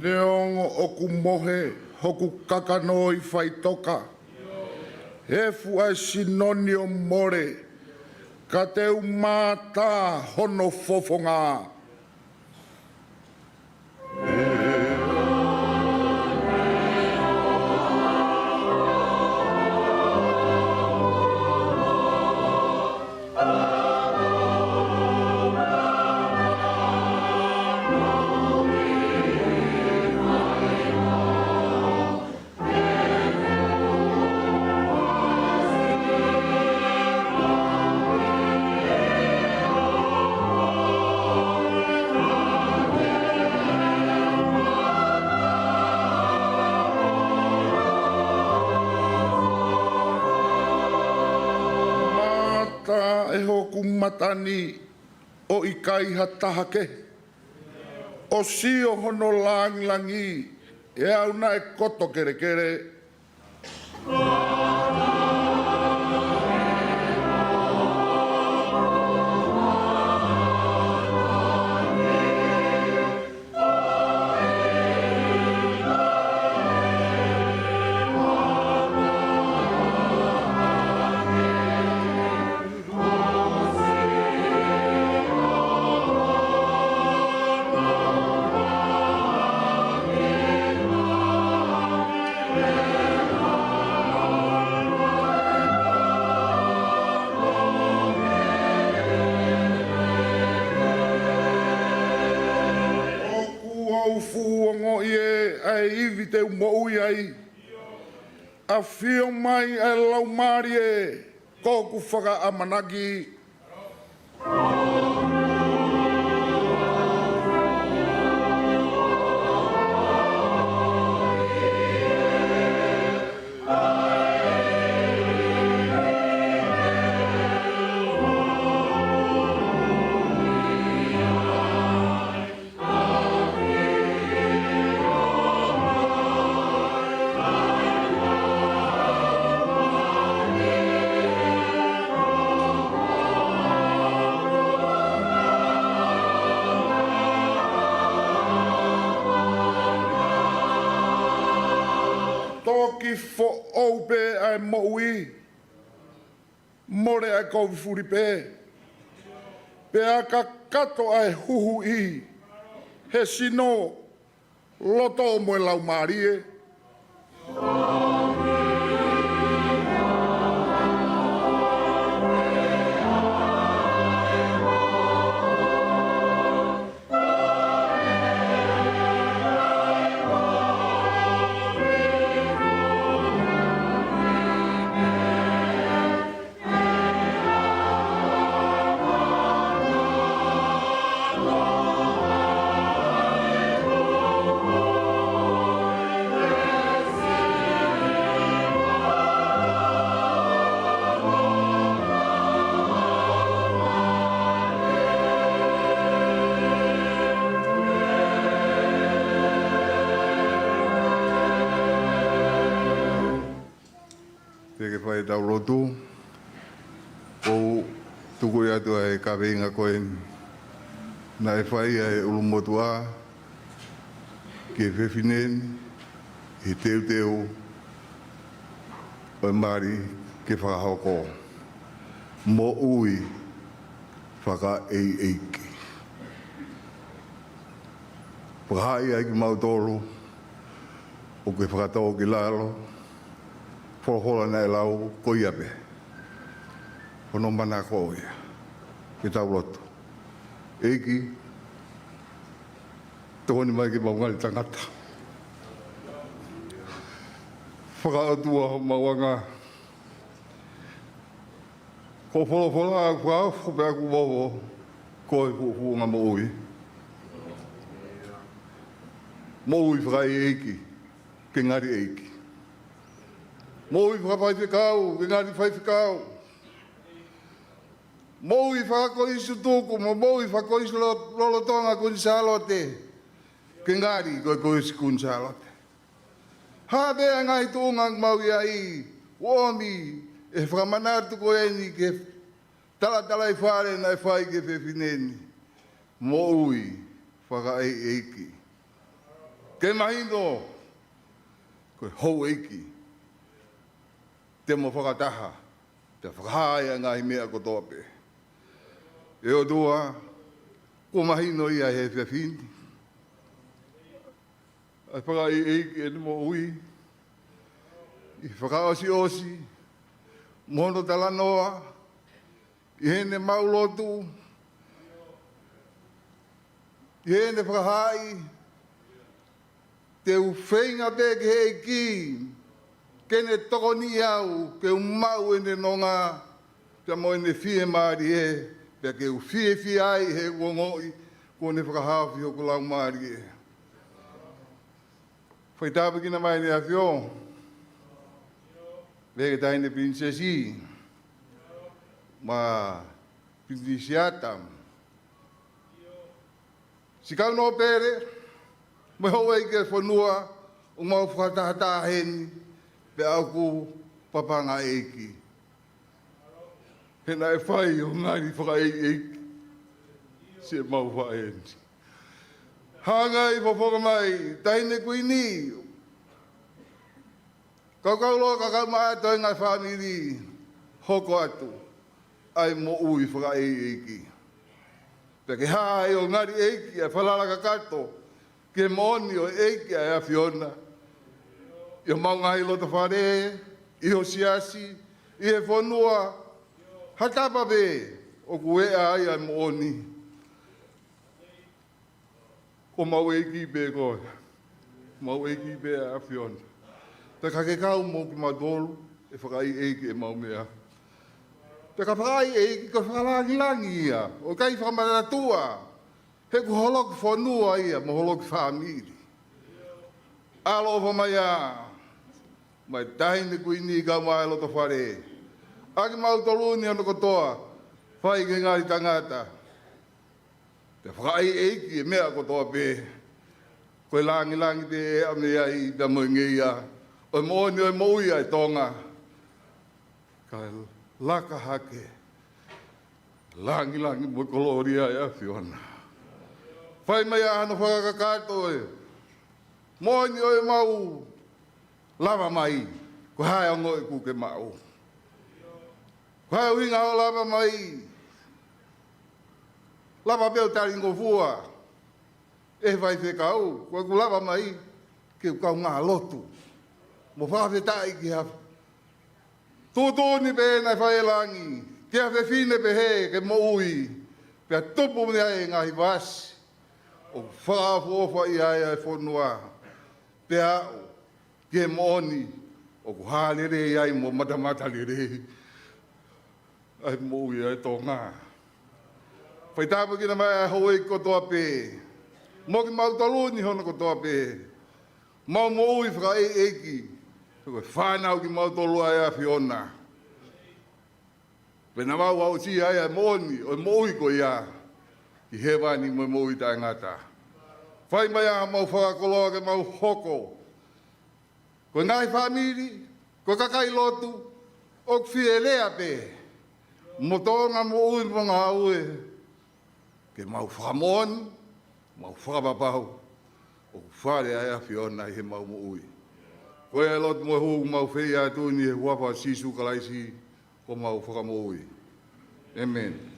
Neongo ʻoku mohe hoku kakano ʻi faʻitoka, efu ʻa e sino ni ʻo mole, ka te u mātā hono fofonga. Mātā ʻe hoku mata ni ʻo ʻikai ha taha kehe, ʻo sio hono langilangi ʻe au naʻe koto kelekele. ʻOku ou fuʻu ongoʻi ē ʻa e ivi te u moʻui ai. ʻAfio mai ʻa e Laumālie ko hoku fakaʻamanaki. Toki foʻou pē ʻa e moʻui, mole ʻa e kovi fulipē, pea kakato ʻa e huhuʻi he sino, loto mo e laumālie. ʻEtau lotu, ʻoku ou tuku atu ʻa e kaveinga ko eni. Naʻe fai ʻa e ʻulumotuʻa ki he fefine ni ʻi he teuteu ʻo e mali ke fakahoko. Moʻui fakaʻeiʻeiki. Fakahā ia kiate kimautolu, ʻoku ke fakatō ki lalo, folofola naʻe lau ko ia pē. Hono manako ia. Ke tau lotu. ʻEiki, tokoni mai ke mau ngali tangata. Fakaʻotua homau anga. Ko e folofola ʻoku fakaofo pea ʻoku vovo, ko e fuʻu fuʻunga moʻui. Moʻui fakaʻeiʻeiki, ke ngali ʻeiki. Moʻui fakafaifekau, ke ngali faifekau. Moʻui fakakoisi tutuku, mo moʻui fakakoisi lo-, lolotonga Kuini Sālote, ke ngali ko e koisi Kuini Sālote. Hā pē ʻa e ngaahi tuʻunga ʻoku mau ʻi ai, ʻomi ʻe he fakamanatu ko eni ki he talatalaifale naʻe fai ki he fefine ni. Moʻui fakaʻeiʻeiki. Ke mahino, ko e houʻeiki te mo fakataha, te fakahā ai ʻa e ngaahi meʻa kotoa pē. ʻE ʻOtua, kuo mahino ia he efiafi ni. ʻA e fakaʻeiʻeiki ʻene moʻui, ʻi he fakaʻosiʻosi, mo hono talanoa, ʻi heʻene maʻu lotu, ʻi heʻene fakahaaʻi, te u feinga pē ki he ʻEiki, ke ne tokoniʻi au, ke u maʻu ʻene nonga, pea mo ʻene fiemālie, pea ke u fiefia ai he ʻoku ongoʻi, kuo ne fakahaofi hoku laumālie. Fai tāpuekina mai ʻEne ʻAfio, pea ki he Taʻahine Pilinisesi, mo e Pilinisiata, siʻi kau nōpele, mo e houʻeiki ʻo e fonua, ʻoku mau fakatahataha heni, pea ʻoku papanga ʻeiki. He naʻe fai ʻo ngali fakaʻeiʻeiki siʻemau faʻē ni. Hanga ʻi he fofonga mai, Taʻahine Kuini, kaukau loa ka kau mai ʻa e toenga fāmili, hoko atu ʻa e moʻui fakaʻeiʻeiki. Pea ke hā ai ʻo ngali ʻeiki ʻa e falala kakato ki he moʻoni ʻo e ʻEiki ʻa e ʻAfiona. ʻI homau ngaahi lotofale, ʻi ho siasi, ʻi he fonua, ha tapa pē ʻoku ʻeʻa ai ʻa e moʻoni. Ko homau ʻEiki pē koe. Homau ʻEiki pē ʻa e ʻAfiona. Pea ka ke kau mo kimautolu, ʻe fakaʻeiʻeiki ʻemau meʻa. Pea ka fakaʻeiʻeiki, ko e fakalāngilangi ia. ʻOku ʻikai fakamatatua. He ko holoki fonua ia, mo holoki fāmili. ʻAloʻofa mai ā, mai Taʻahine Kuini kau mai lotofale. ʻA kimautolu ni hono kotoa, fai ke ngali tangata. Te fakaʻeiʻeiki ʻa e meʻa kotoa pē. Ko e lāngilangi pē ʻe ʻa mei ai pea mo e ngeia. ʻO e moʻoni ʻo e moʻui ʻa e Tonga. Ka laka hake. Lāngilangi mo e kolōlia ʻa e ʻAfiona. Fai mai ā hano fakakakato ē. Moʻoni ʻo ʻemau lava mai. Ko e hā e ongoʻi ʻoku ke maʻu. Ko e hā e ʻuhinga ʻo e lava mai. Lava pē ʻo talingofua. ʻE faifekau, ko ʻeku lava mai, ke u kaungā lotu. Mo fakafetaʻi ki ha tuʻutuʻuni pē naʻe fai ʻe langi, ki ha fefine pehē ke moʻui, pea tupu mei ai e ngaahi vasi, ʻo fakaʻofoʻofa ʻi ai ʻa e fonua, pea aʻu ki he moʻoni, ʻoku hā lelei ai mo matamata lelei. ʻA e moʻui ʻa e Tonga. Fai tāpuekina mai ʻa e houʻeiki kotoa pē. Mo kimautolu ni hono kotoa pē. Mau moʻui fakaʻeiʻeiki. Ko e fānau kimautolu ʻa e ʻAfiona. Pea naʻa mau aʻusia ai ʻa e moʻoni, ʻo e moʻui ko ia. Ki hēvani mo e moʻui taʻengata. Fai mai ā mau fakakoloa ke mau hoko. Ko e ngaahi fāmili, ko e kakai lotu, ʻOku fie lea pē mo Tonga moʻui mo ngāue, ke mau fakamoʻoni, mau fakapapau ʻoku fale ʻa e ʻAfiona ʻi heʻemau moʻui. Ko e lotu mo e hū ʻoku mau fai atu ni ʻi he huafa ʻo Sīsū Kalaisi ko homau Fakamoʻui. ʻĒmeni.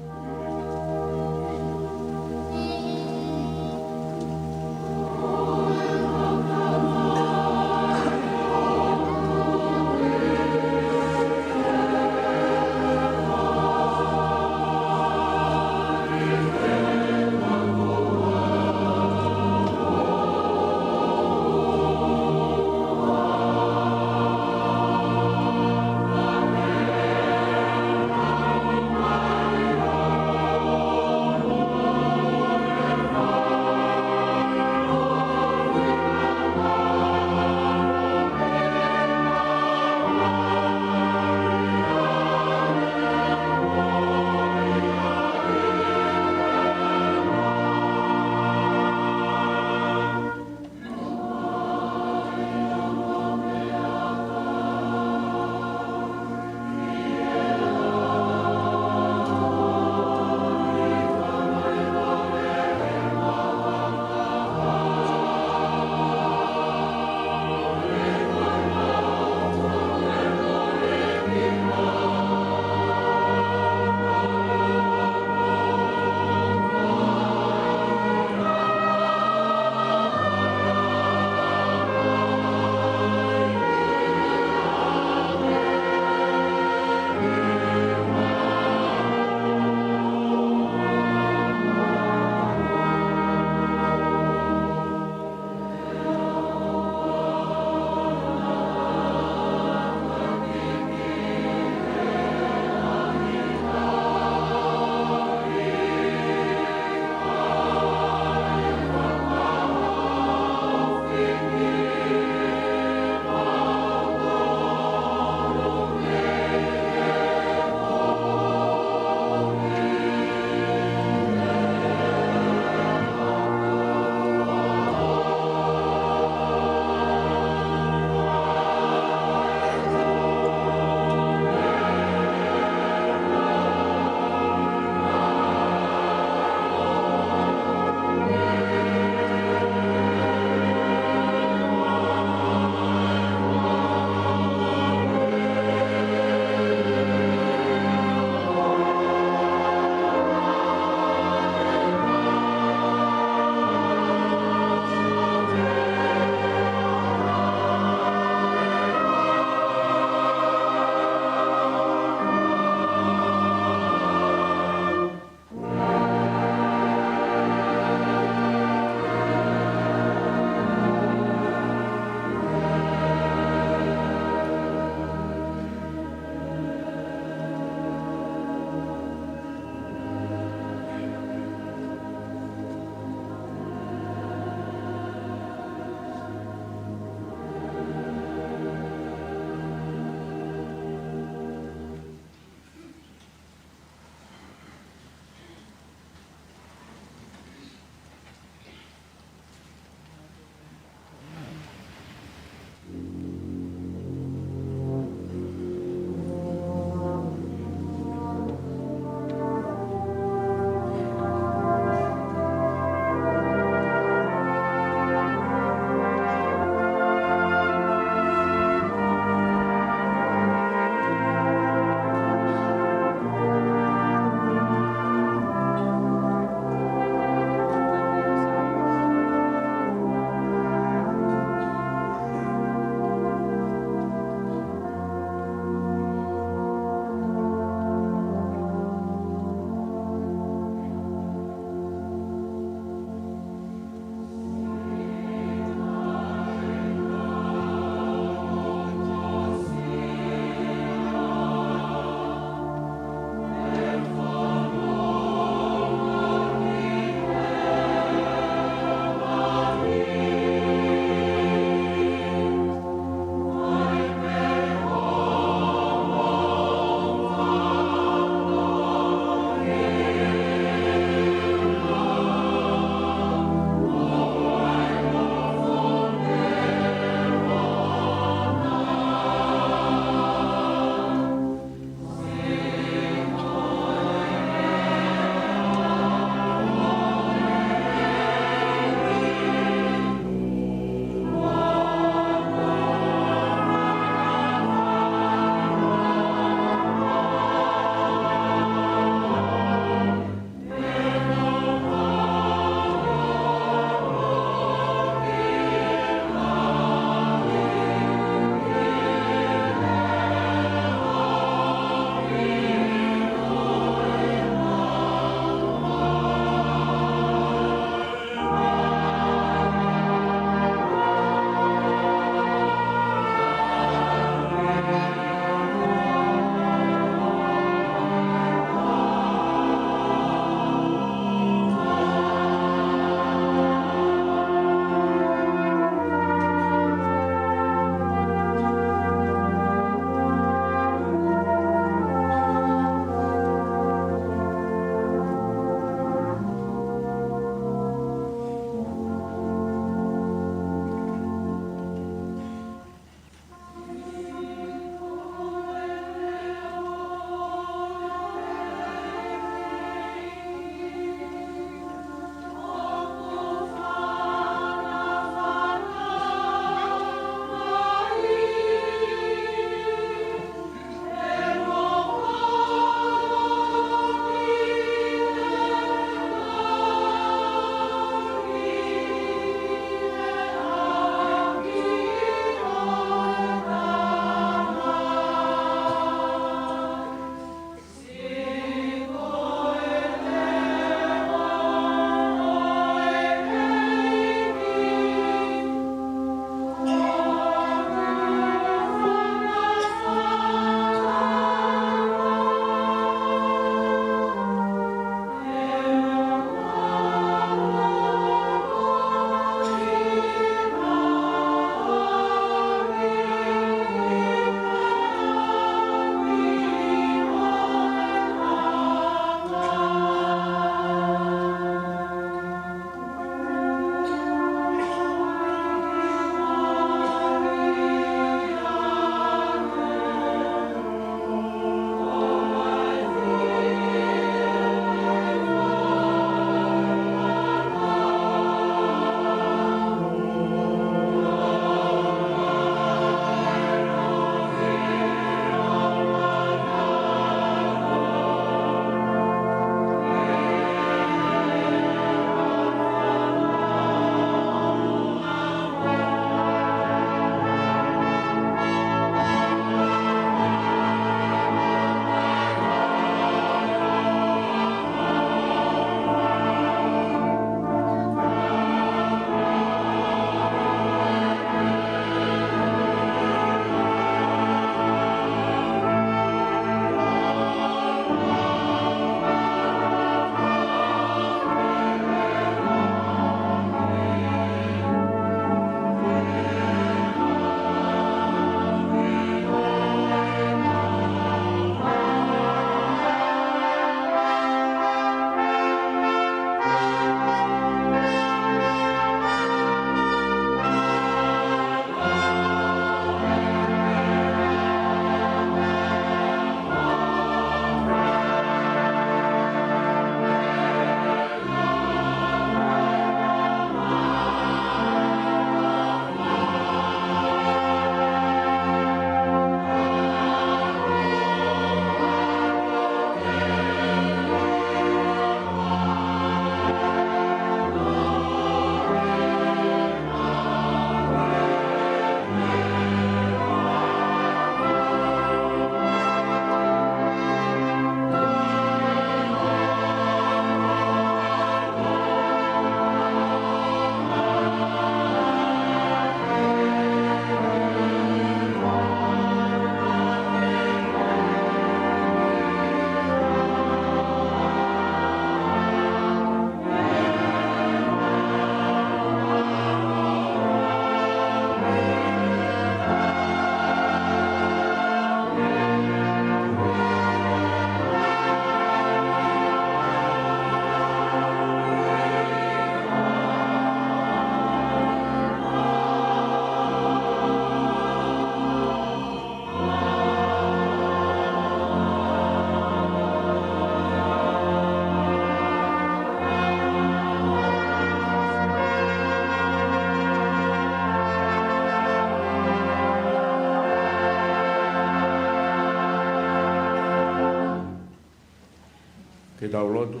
Ke tau lotu.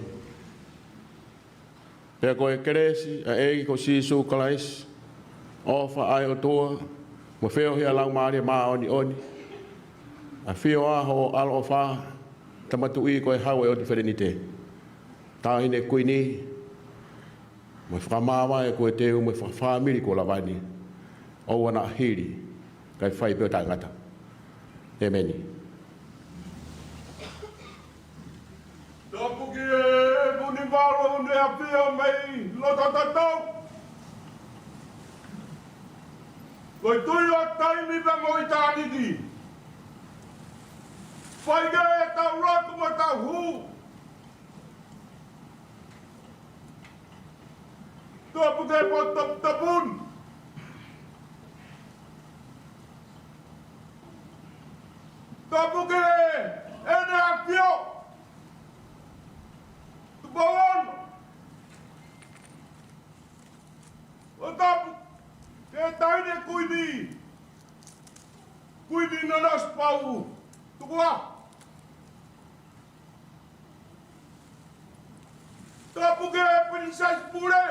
Pea ko e kelesi ʻa e ʻEiki ko Sīsū Kalaisi, ʻofa ʻa e ʻOtua, mo e feohi ʻa e Laumālie Māʻoniʻoni, ʻafio ʻa hoʻo ʻaloʻofa, Tama Tuʻi ko e Hau ʻo e ʻOtu Felenite, Taʻahine Kuini, mo e fakamāvae ko e teu mo e fakafāmili kuo lava ni, ʻoua naʻa hili, kae fai pē ʻo taʻengata. ʻEmeni. Tapu ki he Vunivalu ʻoku ne ʻafio mei loto tautolu. Ko e tui ʻo taimi pea mo ʻitāniti. Fai ki ai ʻetau lotu mo ʻetau hū. Tapu ki he Potu Tapu. Tapu ki heʻene ʻAfio. Tupou Ono. ʻO tapu ki he Taʻahine Kuini, Kuini Nanasipauʻu Tupou. Tapu ki he Pilinisesi Pule.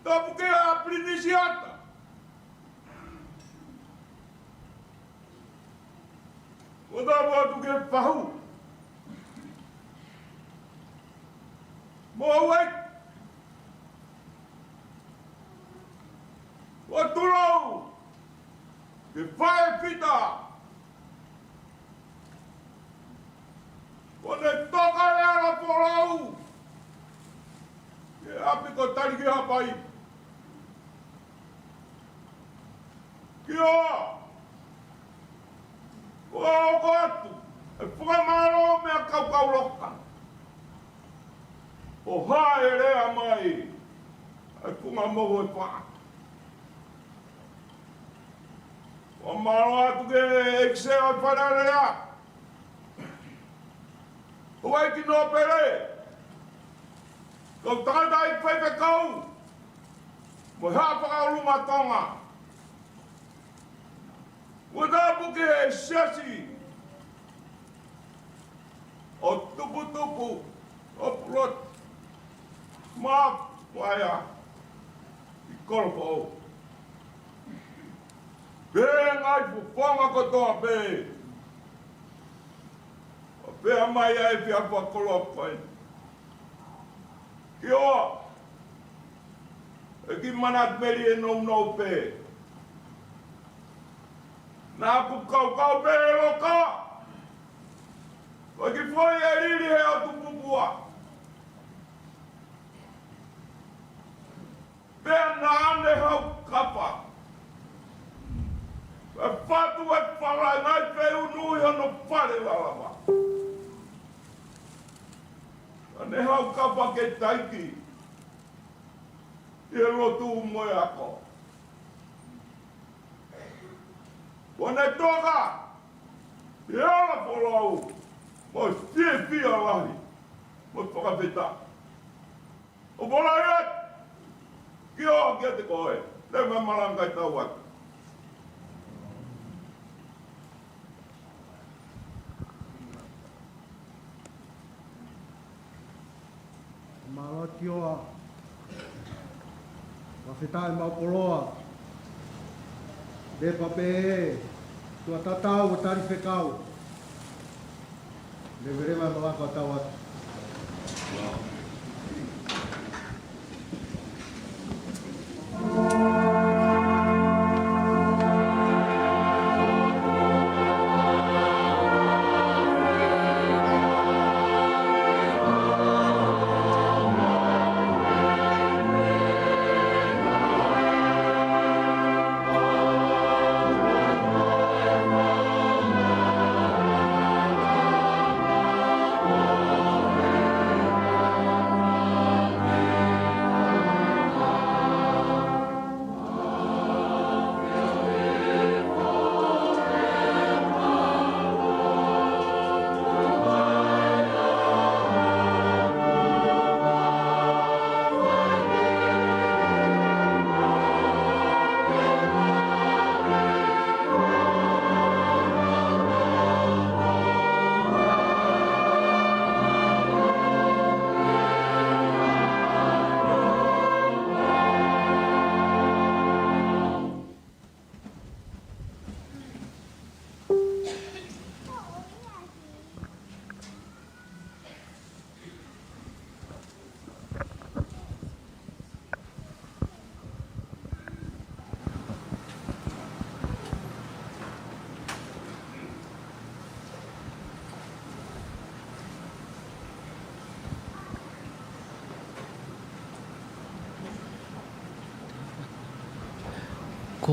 Tapu ki he Pilinisiata. ʻO tapu atu ki he Pahu. Mo Hawaiki. ʻO tulou ki he Faʻē Fita. ʻO ne toka e ala folau ki he ʻapi ko Taliki Hapai. Kiʻi ʻofa. ʻOku ʻoatu e fakamālō mei he kaukau loka. ʻO hāʻele mai e funga mohu ʻo e fā. ʻOku mālō atu ki he ʻEiki Sea ʻo e Fale Alea, Houʻeiki Nōpele, kau tangataʻeiki faifekau, mo e Haʻa Fakaʻolunga Tonga. ʻOku tapu ki he siasi ʻo Tuputupu ʻo Pulotu, Maʻafu, Vaea, ʻi Kolofoʻou. Pea ngaahi fofonga kotoa pē ʻoku pea mai ai e efiafi fakakoloa ko eni. Kiʻi ʻofa, ʻEiki Manatu Melie Nounou pē. Naʻa ku kaukau pē he loka, ko e kiʻi foʻi ʻelili he ʻotu pupua. Pea naʻa ne haukapa e fatu e fala e ngaahi feʻunu ʻi hono fale lalava. Naʻa ne haukapa ke taiki ʻi he lotu mo e ako. ʻO ne toka ʻi he ala folau mo e fiefia lahi mo e fakafetaʻi. ʻOku ou ʻofa atu, kiʻi ʻofa kiate koe, leva malanga ʻi he tau atu. Mālō ʻEiki ʻofa, fakafetaʻi mo e poloa. Lepa pē, tuʻa tatau ʻo tali fekau. Leveleva e malanga ʻo tau atu.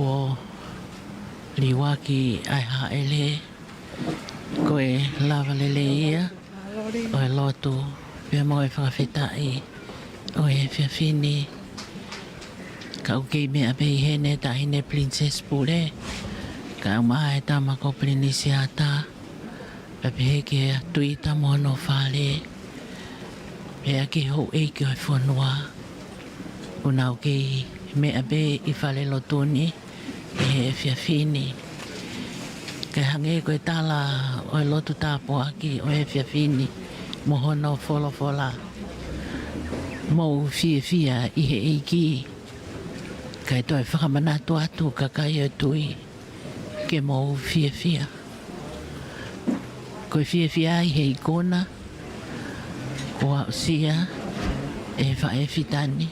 ʻo liuaki ʻa e hāʻele, ko e lava lelei ia ʻo e lotu pea mo e fakafetaʻi ʻo e efiafi ni. Ka ʻoku kei meʻa pē ʻi heni e Taʻahine Pilinisesi Pule, kae ʻumaʻā e Tama ko Pilinisi Ata, pea pehē ki he Tuita mo hono fale, pea ki he houʻeiki ʻo e fonua, ʻoku nau kei meʻa pē ʻi falelotu ni ʻi he efiafi ni. Kae hangē ko e tala ʻo e lotu tāpuaki ʻo e efiafi ni mo hono folofola: Mou fiefia ʻi he ʻEiki. Kae toe fakamanatu atu, kakai ʻo e tui, ke mou fiefia. Ko e fiefia ʻi he ikuna kuo aʻusia ʻe he faʻē fita ni,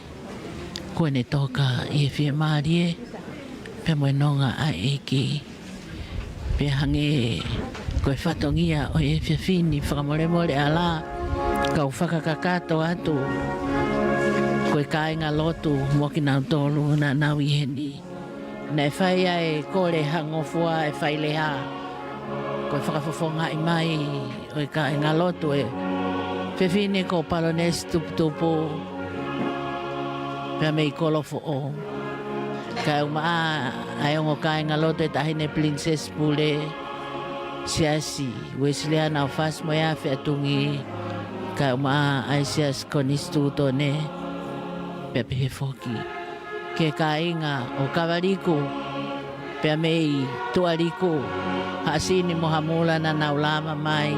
kuo ne toka ʻi he fiemālie pea mo e nonga ʻa e ʻEiki. Pea hangē ko e fatongia ʻo e efiafi ni, fakamolemole ʻa e kau fakakakato atu, ko e kāingalotu mo kinautolu naʻa nau ʻi heni, naʻe fai ʻa e kole hangofua ʻe failehā. Ko e fakafofongaʻi mai ʻo e kāingalotu ʻo e fefine ko Palonesi Tuputupu, pea mei Kolofoʻou, kae ʻumaʻā ʻa e ongo kāingalotu ʻo e Taʻahine Pilinisesi Pule, Siasi Uēsiliana ʻo Fasi mo e Afi ʻa Tungi, kae ʻumaʻā ʻa e Siasi Konisitūtone, pea pehē foki ki he kāinga ʻo Kavaliku pea mei Tuʻaliku, Haʻasini mo Hamula naʻa nau lava mai,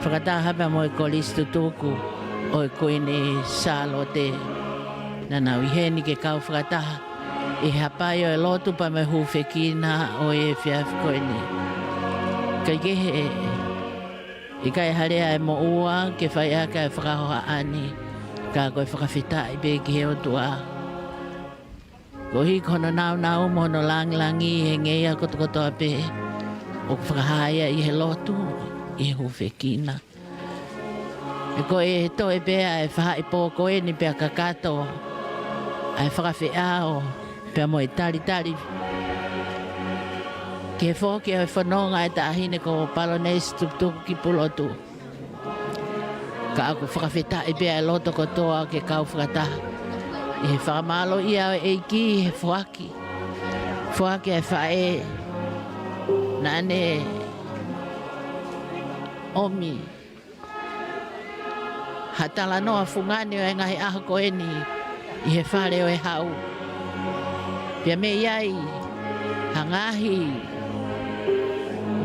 fakataha pea mo e Kolisi Tutuku ʻo e Kuini Sālote, naʻa nau ʻi heni ke kau fakataha ʻi he hapai ʻo e lotu pea mo e hūfekina ʻo e efiafi ko eni. Kae kehe, ʻikai ha lea ʻe moʻua ke fai ʻaki ʻa e fakahohaʻa ni, ka ko e fakafetaʻi pē ki he ʻOtua. Koeʻuhi ko hono nāunau mo hono lāngilangi ʻi he ngeia kotokotoa pē, ʻoku fakahā ia ʻi he lotu, ʻi he hūfekina. He ko e toe pē ʻa e faʻahi pō ko eni pea kakato ʻa e fakafeʻao pea mo e talitali ki he foki ʻo e fononga ʻa e Taʻahine ko Palonesi Tuputupu ki Pulotu. Ka ʻoku fakafetaʻi pē ʻa e loto kotoa ke kau fakataha ʻi he fakamālōʻia ʻo e ʻEiki he foaki, foaki ʻa e faʻē naʻa ne ʻomi ha talanoa fungani ʻo e ngaahi ʻaho ko eni ʻi he fale ʻo e hau. Pea mei ai ha ngaahi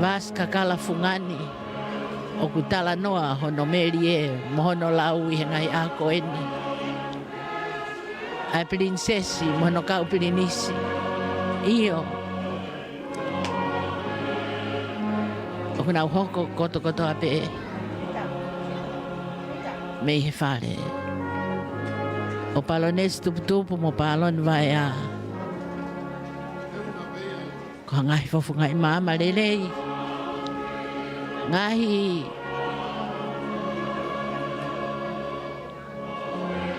vasi kakala fungani ʻoku talanoa hono melie mo hono lau ʻi he ngaahi ʻaho ko eni, ʻa e pilinisesi mo hono kau pilinisi. ʻIo, ʻoku nau hoko kotokotoa pē mei he fale ʻo Palonesi Tuputupu mo Paloni Vaea. Ko ha ngaahi fofongaʻi maama lelei, ngaahi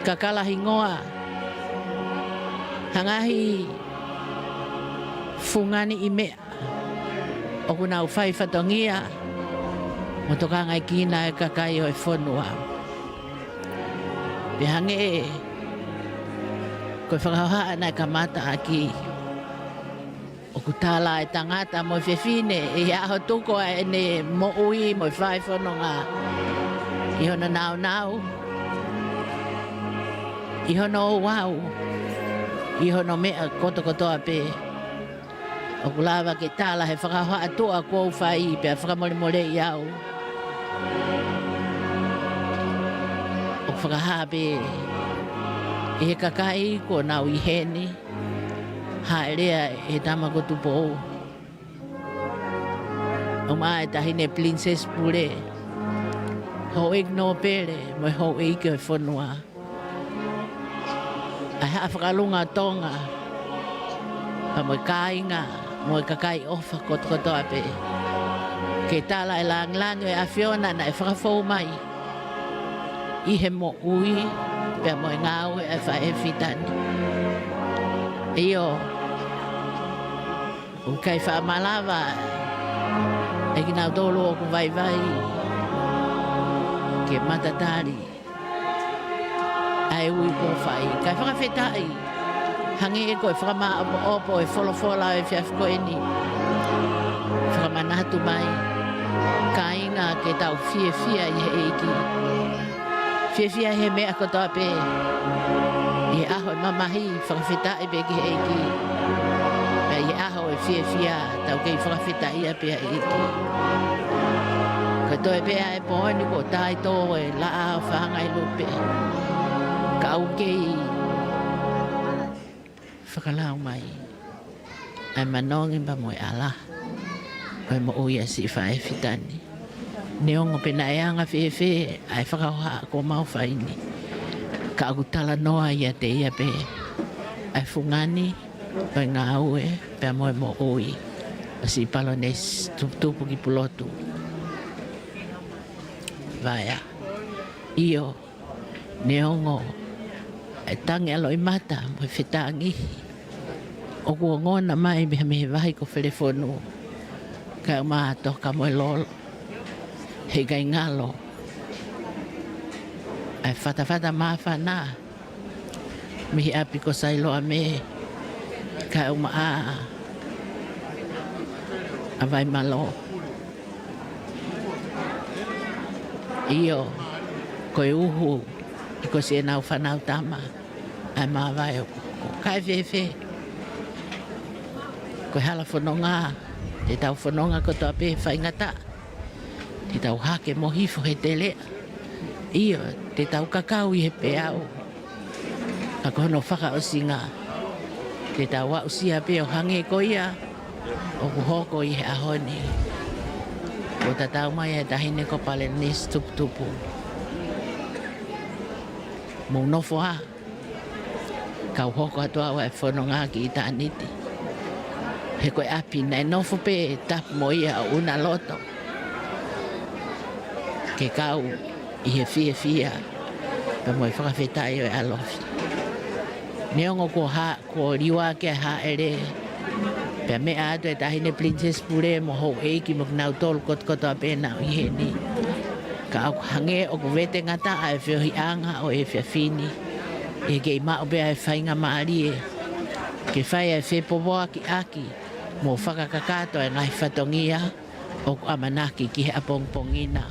kakala hingoa, ha ngaahi fungani ʻi meʻa ʻoku nau fai fatongia mo tokangaʻi kinaua e kakai ʻo e fonua. Pea hangē ko e fakahohaʻa naʻe kamata ʻaki, ʻoku tala e tangata mo e fefine ʻi he ʻaho tuku ʻa ʻene moʻui mo e fai fononga, ʻi hono nāunau, ʻi hono ouau, ʻi hono meʻa kotokotoa pē. ʻOku lava ke tala he fakahohaʻa tuʻa kuo u fai pea fakamolemoleʻi au. ʻOku fakahā pē ʻe he kakai kuo nau ʻi heni, hāʻele ʻa e Tama ko Tupou, ʻumaʻā e Taʻahine Pilinisesi Pule, Houʻeiki Nōpele mo e houʻeiki ʻo e fonua, ʻa e Haʻa Fakalunga ʻo Tonga, pea mo e kāinga mo e kakai ʻofa kotokotoa pē, ke tala e lāngilangi ʻo e ʻAfiona naʻe fakafou mai ʻi he moʻui pea mo e ngāue ʻa e faʻē fita ni. ʻIo, ʻOku ʻikai faʻa malava ʻe kinautolu ʻoku vaivai ke matatali ʻa e ui kuo fai. Kae fakafetaʻi, hangē ko e fakamāʻopoʻopo ʻo e folofola ʻo e efiafi ko eni, fakamanatu mai, kāinga, ke tau fiefia ʻi he ʻEiki. Fiefia he meʻa kotoa pē. ʻI he ʻaho ʻo e mamahi, fakafetaʻi pē ki he ʻEiki. Pea ʻi he ʻaho ʻo e fiefia, tau kei fakafetaʻia pē ʻa e ʻEiki. Ko e toe pē ʻa e pō ni kuo taitō e laʻā ʻo Fangailupe. Ka ʻoku kei fakalau mai ʻa e manongi pea mo e ʻala ʻo e moʻui ʻa siʻi faʻē Fitani. Neongo pe naʻe anga fēfē ʻa e fakahohaʻa kuo mau fai ni, ka ʻoku talanoa ʻiate ia pē ʻa e fungani ʻo e ngāue pea mo e moʻui ʻa siʻi Palonesi Tuputupu ki Pulotu Vaea. ʻIo, neongo e tangi ʻa loʻimata mo e fetāngihi ʻoku ongona mai mei he, mei he vahi ko Felefonu, kae ʻumaʻā Toka mo e Lolo, heʻikai ngalo ʻa e fatafata māfana mei he ʻapi ko Sailoame, kae ʻumaʻā ʻa Vaimalō. ʻIo, ko e uhu ʻi ko siʻenau fānautama ʻa e māvae ʻoku hoko. Kae fēfē, ko e hala fononga, te tau fononga kotoa pē faingataʻa, te tau hake mo hifo he teleʻa. ʻIo, te tau kakau ʻi he peau. Ka ko hono fakaʻosinga, te tau aʻusia pē ʻo hangē ko ia ʻoku hoko ʻi he ʻaho ni. Kuo tatau mai ʻa e taʻahine ko Palonesi Tuputupu. Mou nofo ā, kau hoko atu au ʻa e fononga ki ʻitāniti. He ko e ʻapi naʻe nofo pē tapu mo ia ʻo ʻuna loto ke kau ʻi he fiefia pea mo e fakafetaʻi ʻo e ʻalofi. Neongo kuo hā, kuo liuaki ʻa e hāʻele, pea meʻa atu e taʻahine Pilinisesi Pule mo houʻeiki mo kinautolu kotokotoa pē naʻa nau ʻi heni. Ka ʻoku hangē ʻoku vete ngata ʻa e feohiʻanga ʻo e efiafi ni, ʻe kei maʻu pē ʻa e faingamālie ke fai ʻa e fepovoakiʻaki mo fakakakato ʻa e ngaahi fatongia ʻoku ʻamanaki ki he ʻapongipongi na.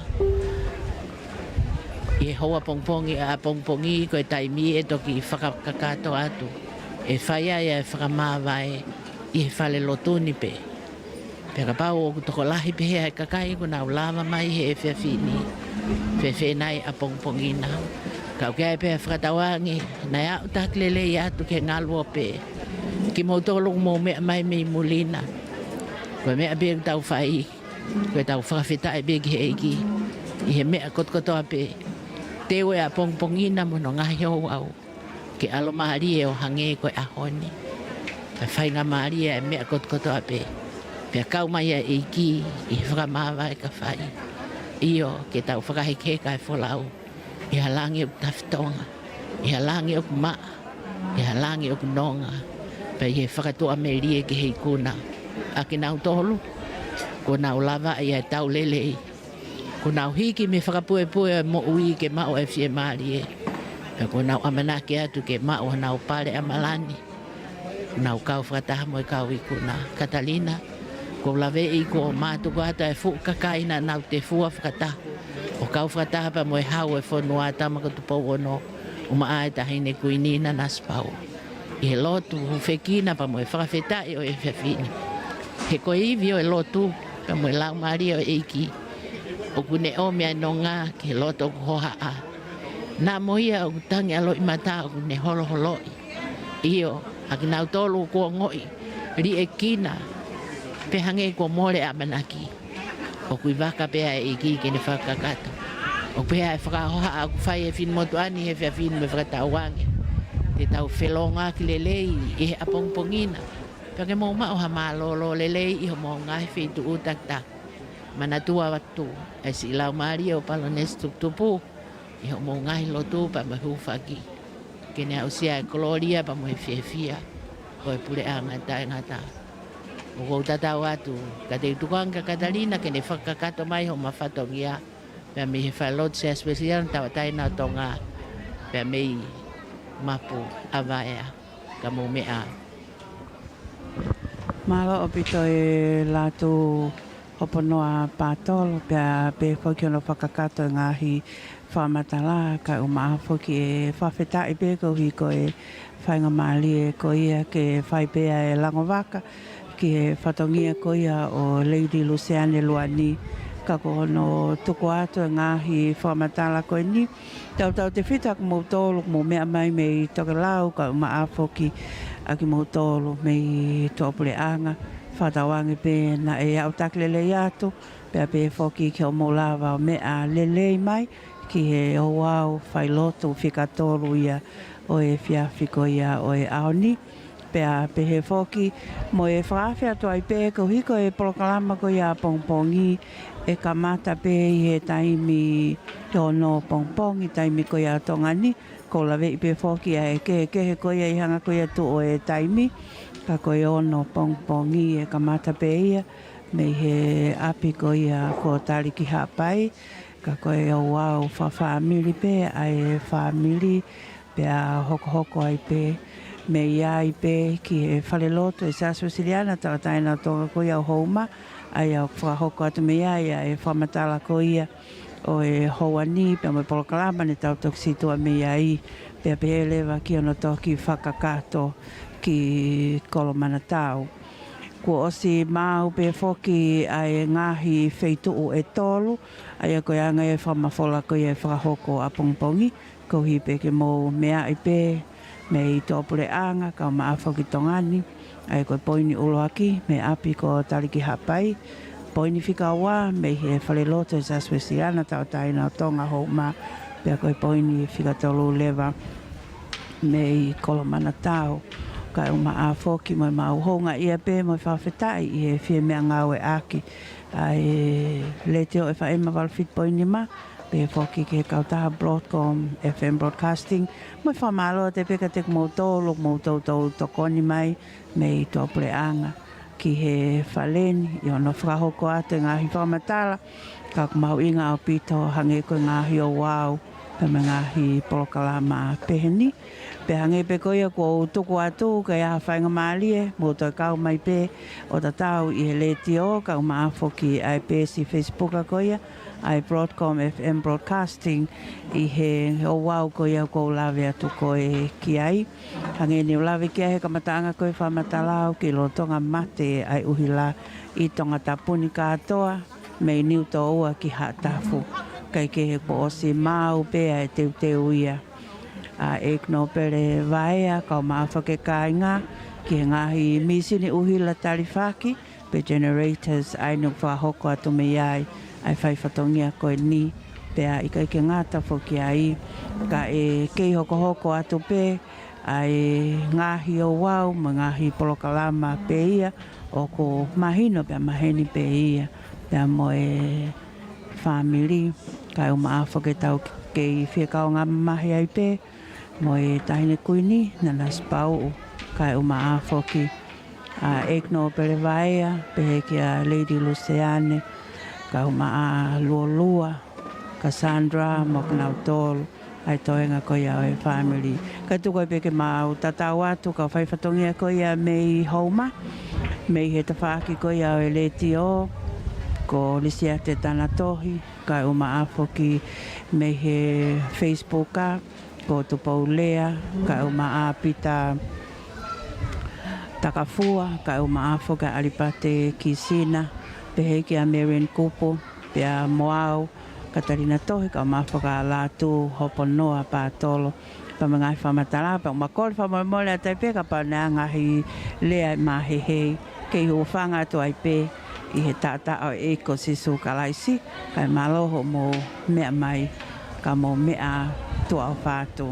ʻI he houa pongipongi ʻapongipongi, ko e taimi ʻe toki fakakakato atu, ʻe fai ai ʻa e fakamāvae ʻi he falelotu ni pē. Pea kapau ʻoku tokolahi pē ʻa e kakai kuo nau lava mai he efiafi ni, fēfē nai ʻapongipongi na? Ka ʻoku ʻi ai pē ʻa e fakatauange, naʻe aʻu taki lelei atu ke ngaluope kimoutolu ʻoku mou meʻa mai mei muli na. Ko e meʻa pē ʻoku tau fai, ko ʻetau fakafetaʻi pē ki he ʻEiki ʻi he meʻa kotokotoa pē. Teu e ʻapongipongi na mo hono ngaahi ouau ke ʻalomālie ʻo hangē ko e ʻaho ni. Kae faingamālie ʻa e meʻa kotokotoa pē. Pea kau mai ʻa e ʻEiki ʻi he fakamāvae ka fai. ʻIo, ke tau fakahekeheka e folau ʻi ha langi ʻoku tafitonga, ʻi ha langi ʻoku maʻa, ʻi ha langi ʻoku nonga, pea ʻi he fakatuʻamelie ki he ikuna ʻa kinautolu kuo nau lavaʻi ʻa e tau lelei. Kuo nau hiki mei he fakapuepue ʻo e moʻui ke maʻu ʻa e fiemālie. Pea kuo nau ʻamanaki atu ke maʻu honau pale ʻa Malani. Kuo nau kau fakataha mo e kau ikuna. Katalina, ʻoku ou laveʻi kuo mātuku atu ʻa e fuʻu kakai naʻa nau tefua fakataha ʻo kau fakataha pea mo e Hau ʻo e fonua, Tama ko Tupou Ono, ʻumaʻā e Taʻahine Kuini Nanasipauʻu, ʻi he lotu hufekina pea mo e fakafetaʻi ʻo e efiafi ni. He ko e ivi ʻo e lotu pea mo e Laumālie ʻo e ʻEiki ʻoku ne ʻomi ʻa e nonga ki he loto ʻoku hohaʻa. Naʻa mo ia ʻoku tangi ʻa loʻimata ʻoku ne holoholoʻi. ʻIo, ʻa kinautolu ʻoku ongoʻi liʻekina pe hangē kuo mole ʻamanaki, ʻoku ʻi vaka pē ʻa e ʻEiki ke ne fakakakato. ʻOku pehē ʻa e fakahohaʻa ʻoku fai ʻe he finemotuʻa ni he efiafi ni, mo e fakatauange te tau felōngoaki lelei ʻi he ʻapongipongi na, pea ke mou maʻu ha mālōlō lelei ʻi homou ngaahi feituʻu takitaha. Manatua atu ʻa e siʻi laumālie ʻo Palonesi Tuputupu ʻi hoʻomou ngaahi lotu pea mo e hūfaki, ke ne aʻusia e kolōlia pea mo e fiefia ʻo e puleʻanga taʻengata. ʻOku ou tatau atu, ka te u tukuange kia Katalina ke ne fakakakato mai hoʻoma fatongia, pea mei he Falelotu Siasi Uēsiliana Tauʻatāina ʻo Tonga, pea mei Mapu ʻa Vaea, ka mou meʻa. Mālō ʻaupito e Lātū Hoponoa Pātolo, pea pehē foki hono fakakakato e ngaahi fakamatala, kae ʻumaʻā foki e fakafetaʻi pē koeʻuhi ko e faingamālie ko ia ke fai pē ʻa e langovaka ki he fatongia ko ia ʻo Lady Luseane Luani, ka ko hono tuku atu e ngaahi fakamatala ko eni. Tautautefito ʻa kimoutolu ʻoku mou meʻa mai mei tokelau, kae ʻumaʻā foki ʻa kimoutolu mei tuʻapuleʻanga, fakatauange pē naʻe aʻutaki lelei atu, pea pehē foki ke mou lava ʻo meʻa lelei mai ki he ouau failotu fika tolu ia ʻo e efiafi ko ia ʻo e ʻaho ni. Pea pehē foki mo e fakaafe atu ai pē koeʻuhi ko e polokalama ko ia ʻapongipongi ʻe kamata pē ʻi he taimi ʻe ono pongipongi, taimi ko ia ʻa Tonga ni. ʻOku ou laveʻi pē foki ʻa e kehekehe ko ia ʻi he anga ko ia ʻo e taimi, ka ko e ono pongipongi ʻe kamata pē ia mei he ʻapi ko ia ko Taliki Haʻapai, ka ko e ouau fakafāmili pē ʻa e fāmili, pea hokohoko ai pē mei ai pē ki he Falelotu ʻo e Siasi Uēsiliana Tauʻatāina ʻo Tonga ko ia ʻo Houma, ʻa ia ʻoku fakahoko atu mei ai ʻa e fakamatala ko ia ʻo e houa ni, pea mo e polokalama ne tau toki sītuʻa mei ai, pea pehē leva ki hono toki fakakakato ki Kolomanatau. Kuo ʻosi maau pē foki ʻa e ngaahi feituʻu ʻe tolu, ʻa ia ko e anga e fakamafola ko ia ʻe fakahoko ʻapongipongi, koeʻuhi pē ke mou meʻa ai pē mei tuʻapuleʻanga, kae ʻumaʻā foki Tonga ni, ʻa ia ko e poini ʻuluaki mei he ʻapi ko Taliki Haʻapai, poini fika ua mei he Falelotu ʻo e Siasi Uēsiliana Tauʻatāina ʻo Tonga Houma, pea ko e poini fika tolu leva mei Kolomanatau, kae ʻumaʻā foki mo ʻemau houngaʻia pē mo e fakafetaʻi ʻi he fie meʻangāueʻaki ʻa e Letiō ʻEfa ʻEma valu fitu poini nima, pehē foki ki he kautaha Broadcom F M Broadcasting, mo e fakamālō atu pē kiate kimoutolu ʻoku mou toutou tokoni mai mei tuʻapuleʻanga ki he fale ni ʻi hono fakahoko atu e ngaahi fakamatala, ka ʻoku mahuʻinga ʻaupito hangē ko e ngaahi ouau, pea mo e ngaahi polokalama pehē ni. Pea hangē pē ko ia kuo u tuku atu, ka ʻi ai ha faingamālie, mou toe kau mai pē ʻo tatau ʻi he letiō, kae ʻumaʻā foki ʻa e peesi Facebook ko ia ʻa e Broadcom F M Broadcasting ʻi he ouau ko ia ʻoku ou lave atu ko ē ki ai. Hangē ne u lave ki ai he kamataʻanga ko ē fakamatala, ʻoku kei lolotonga mate ʻa e ʻuhila ʻi Tongatapu ni kātoa, mei Niutōua ki Haʻatafu, kae kehe kuo ʻosi maau pē ʻa e teuteu ia ʻa ʻEiki Nōpele Vaea, kae ʻumaʻā foki e kāinga, ki he ngaahi mīsini ʻuhila talifaki pe generators, ʻa ia naʻe fakahoko atu mei ai ʻa e fai fatongia ko eni, pea ʻikai ke ngata foki ai, ka ʻe kei hokohoko atu pē ʻa e ngaahi ouau mo e ngaahi polokalama pē ia ʻoku mahino pea maheni pē ia, pea mo e fāmili, kae ʻumaʻā foki ʻetau kei fie kaungā mamahi ai pē mo e Taʻahine Kuini Nanasipauʻu, kae ʻumaʻā foki ʻa ʻEiki Nōpele Vaea, pehē kia Lady Luseane, kae ʻumaʻā Luolua, Cassandra, mo kinautolu, ʻa e toenga ko ia ʻo e fāmili. Kae tuku ai pē ke mau tatau atu, kau fai fatongia ko ia mei Houma, mei he tafaʻaki ko ia ʻo e letiō, ko Lisiate Tanatohi, kae ʻumaʻā foki mei he Facebook, ko Tupou Lea, kae ʻumaʻā Pita Takafua, kae ʻumaʻā foki ʻa ʻAlipate Kisina, pehē kia Marian Kupu, pea mo au, Katalina Tohi, kae ʻumaʻā foki ʻa Lātū Hoponoa Pātolo, pea mo e ngaahi fakamatala, pea ʻoku ma kole fakamolemole atu ai pē kapau naʻe ngaahi lea ʻe mahehei, kei hūfanga atu ai pē ʻi he taʻataʻa ʻo e ʻEiki ko Sīsū Kalaisi, kae mālō hoʻomou meʻa mai, ka mou meʻa tuʻa ʻofa atu.